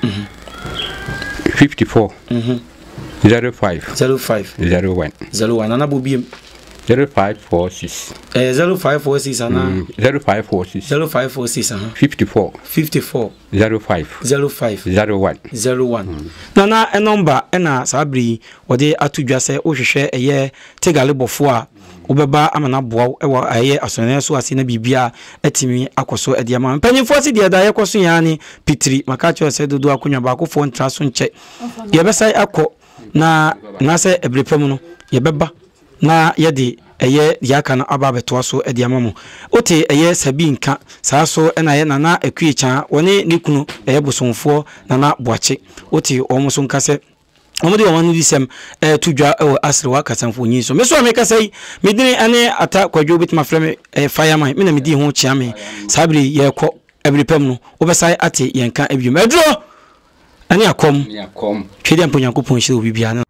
54 05 05 01 01 nana bɔ biem 0546 ɛyɛ 0546 anaa 0546 0546 aha 54 54 05 05 01 01 Nana nɔmba na saa bere yi wɔde ato dwa sɛ wohwehwɛ ɛyɛ Tegale bɔfoɔ a wobɛba ama no aboa wo wɔ ɛyɛ asɔneɛ so ase na biribiara atumi akɔ so de ama wo. Mpanyinfoɔ se deɛ da yɛkɔ so yɛn ara ne pitiri. Maka akyerɛ wo sɛ dodoɔ akonnwa baakofoɔ ntra so nkyɛ. Yɛbɛsan akɔ na anaasɛ ɛbere pa mu no yɛbɛba na yɛde ɛyɛ deɛ aka no aba abɛtoa so de ama mo. Wote ɛyɛ Sabi nka, saa so na ɛyɛ Nana Akue Kyaa, wɔne ne kunu ɛyɛ Bosomfoɔ Nana Boakye. Wote wɔn nso nka sɛ wɔde wɔn anodisɛm reto dwa wɔ Aserewa kasamfonin so. Me so a mekasa yi, me dini ne Atta Kwadwo, wobɛtumi afrɛ me ɛyɛ Fireman, me na medii ho kyea me. Saa bere yi yɛrekɔ, ɛbere pa mu no, wobɛsan ate yɛn nka bio. Aduro ne akɔm, Twedeɛ mpo Nyankopɔn nhyira obi biara.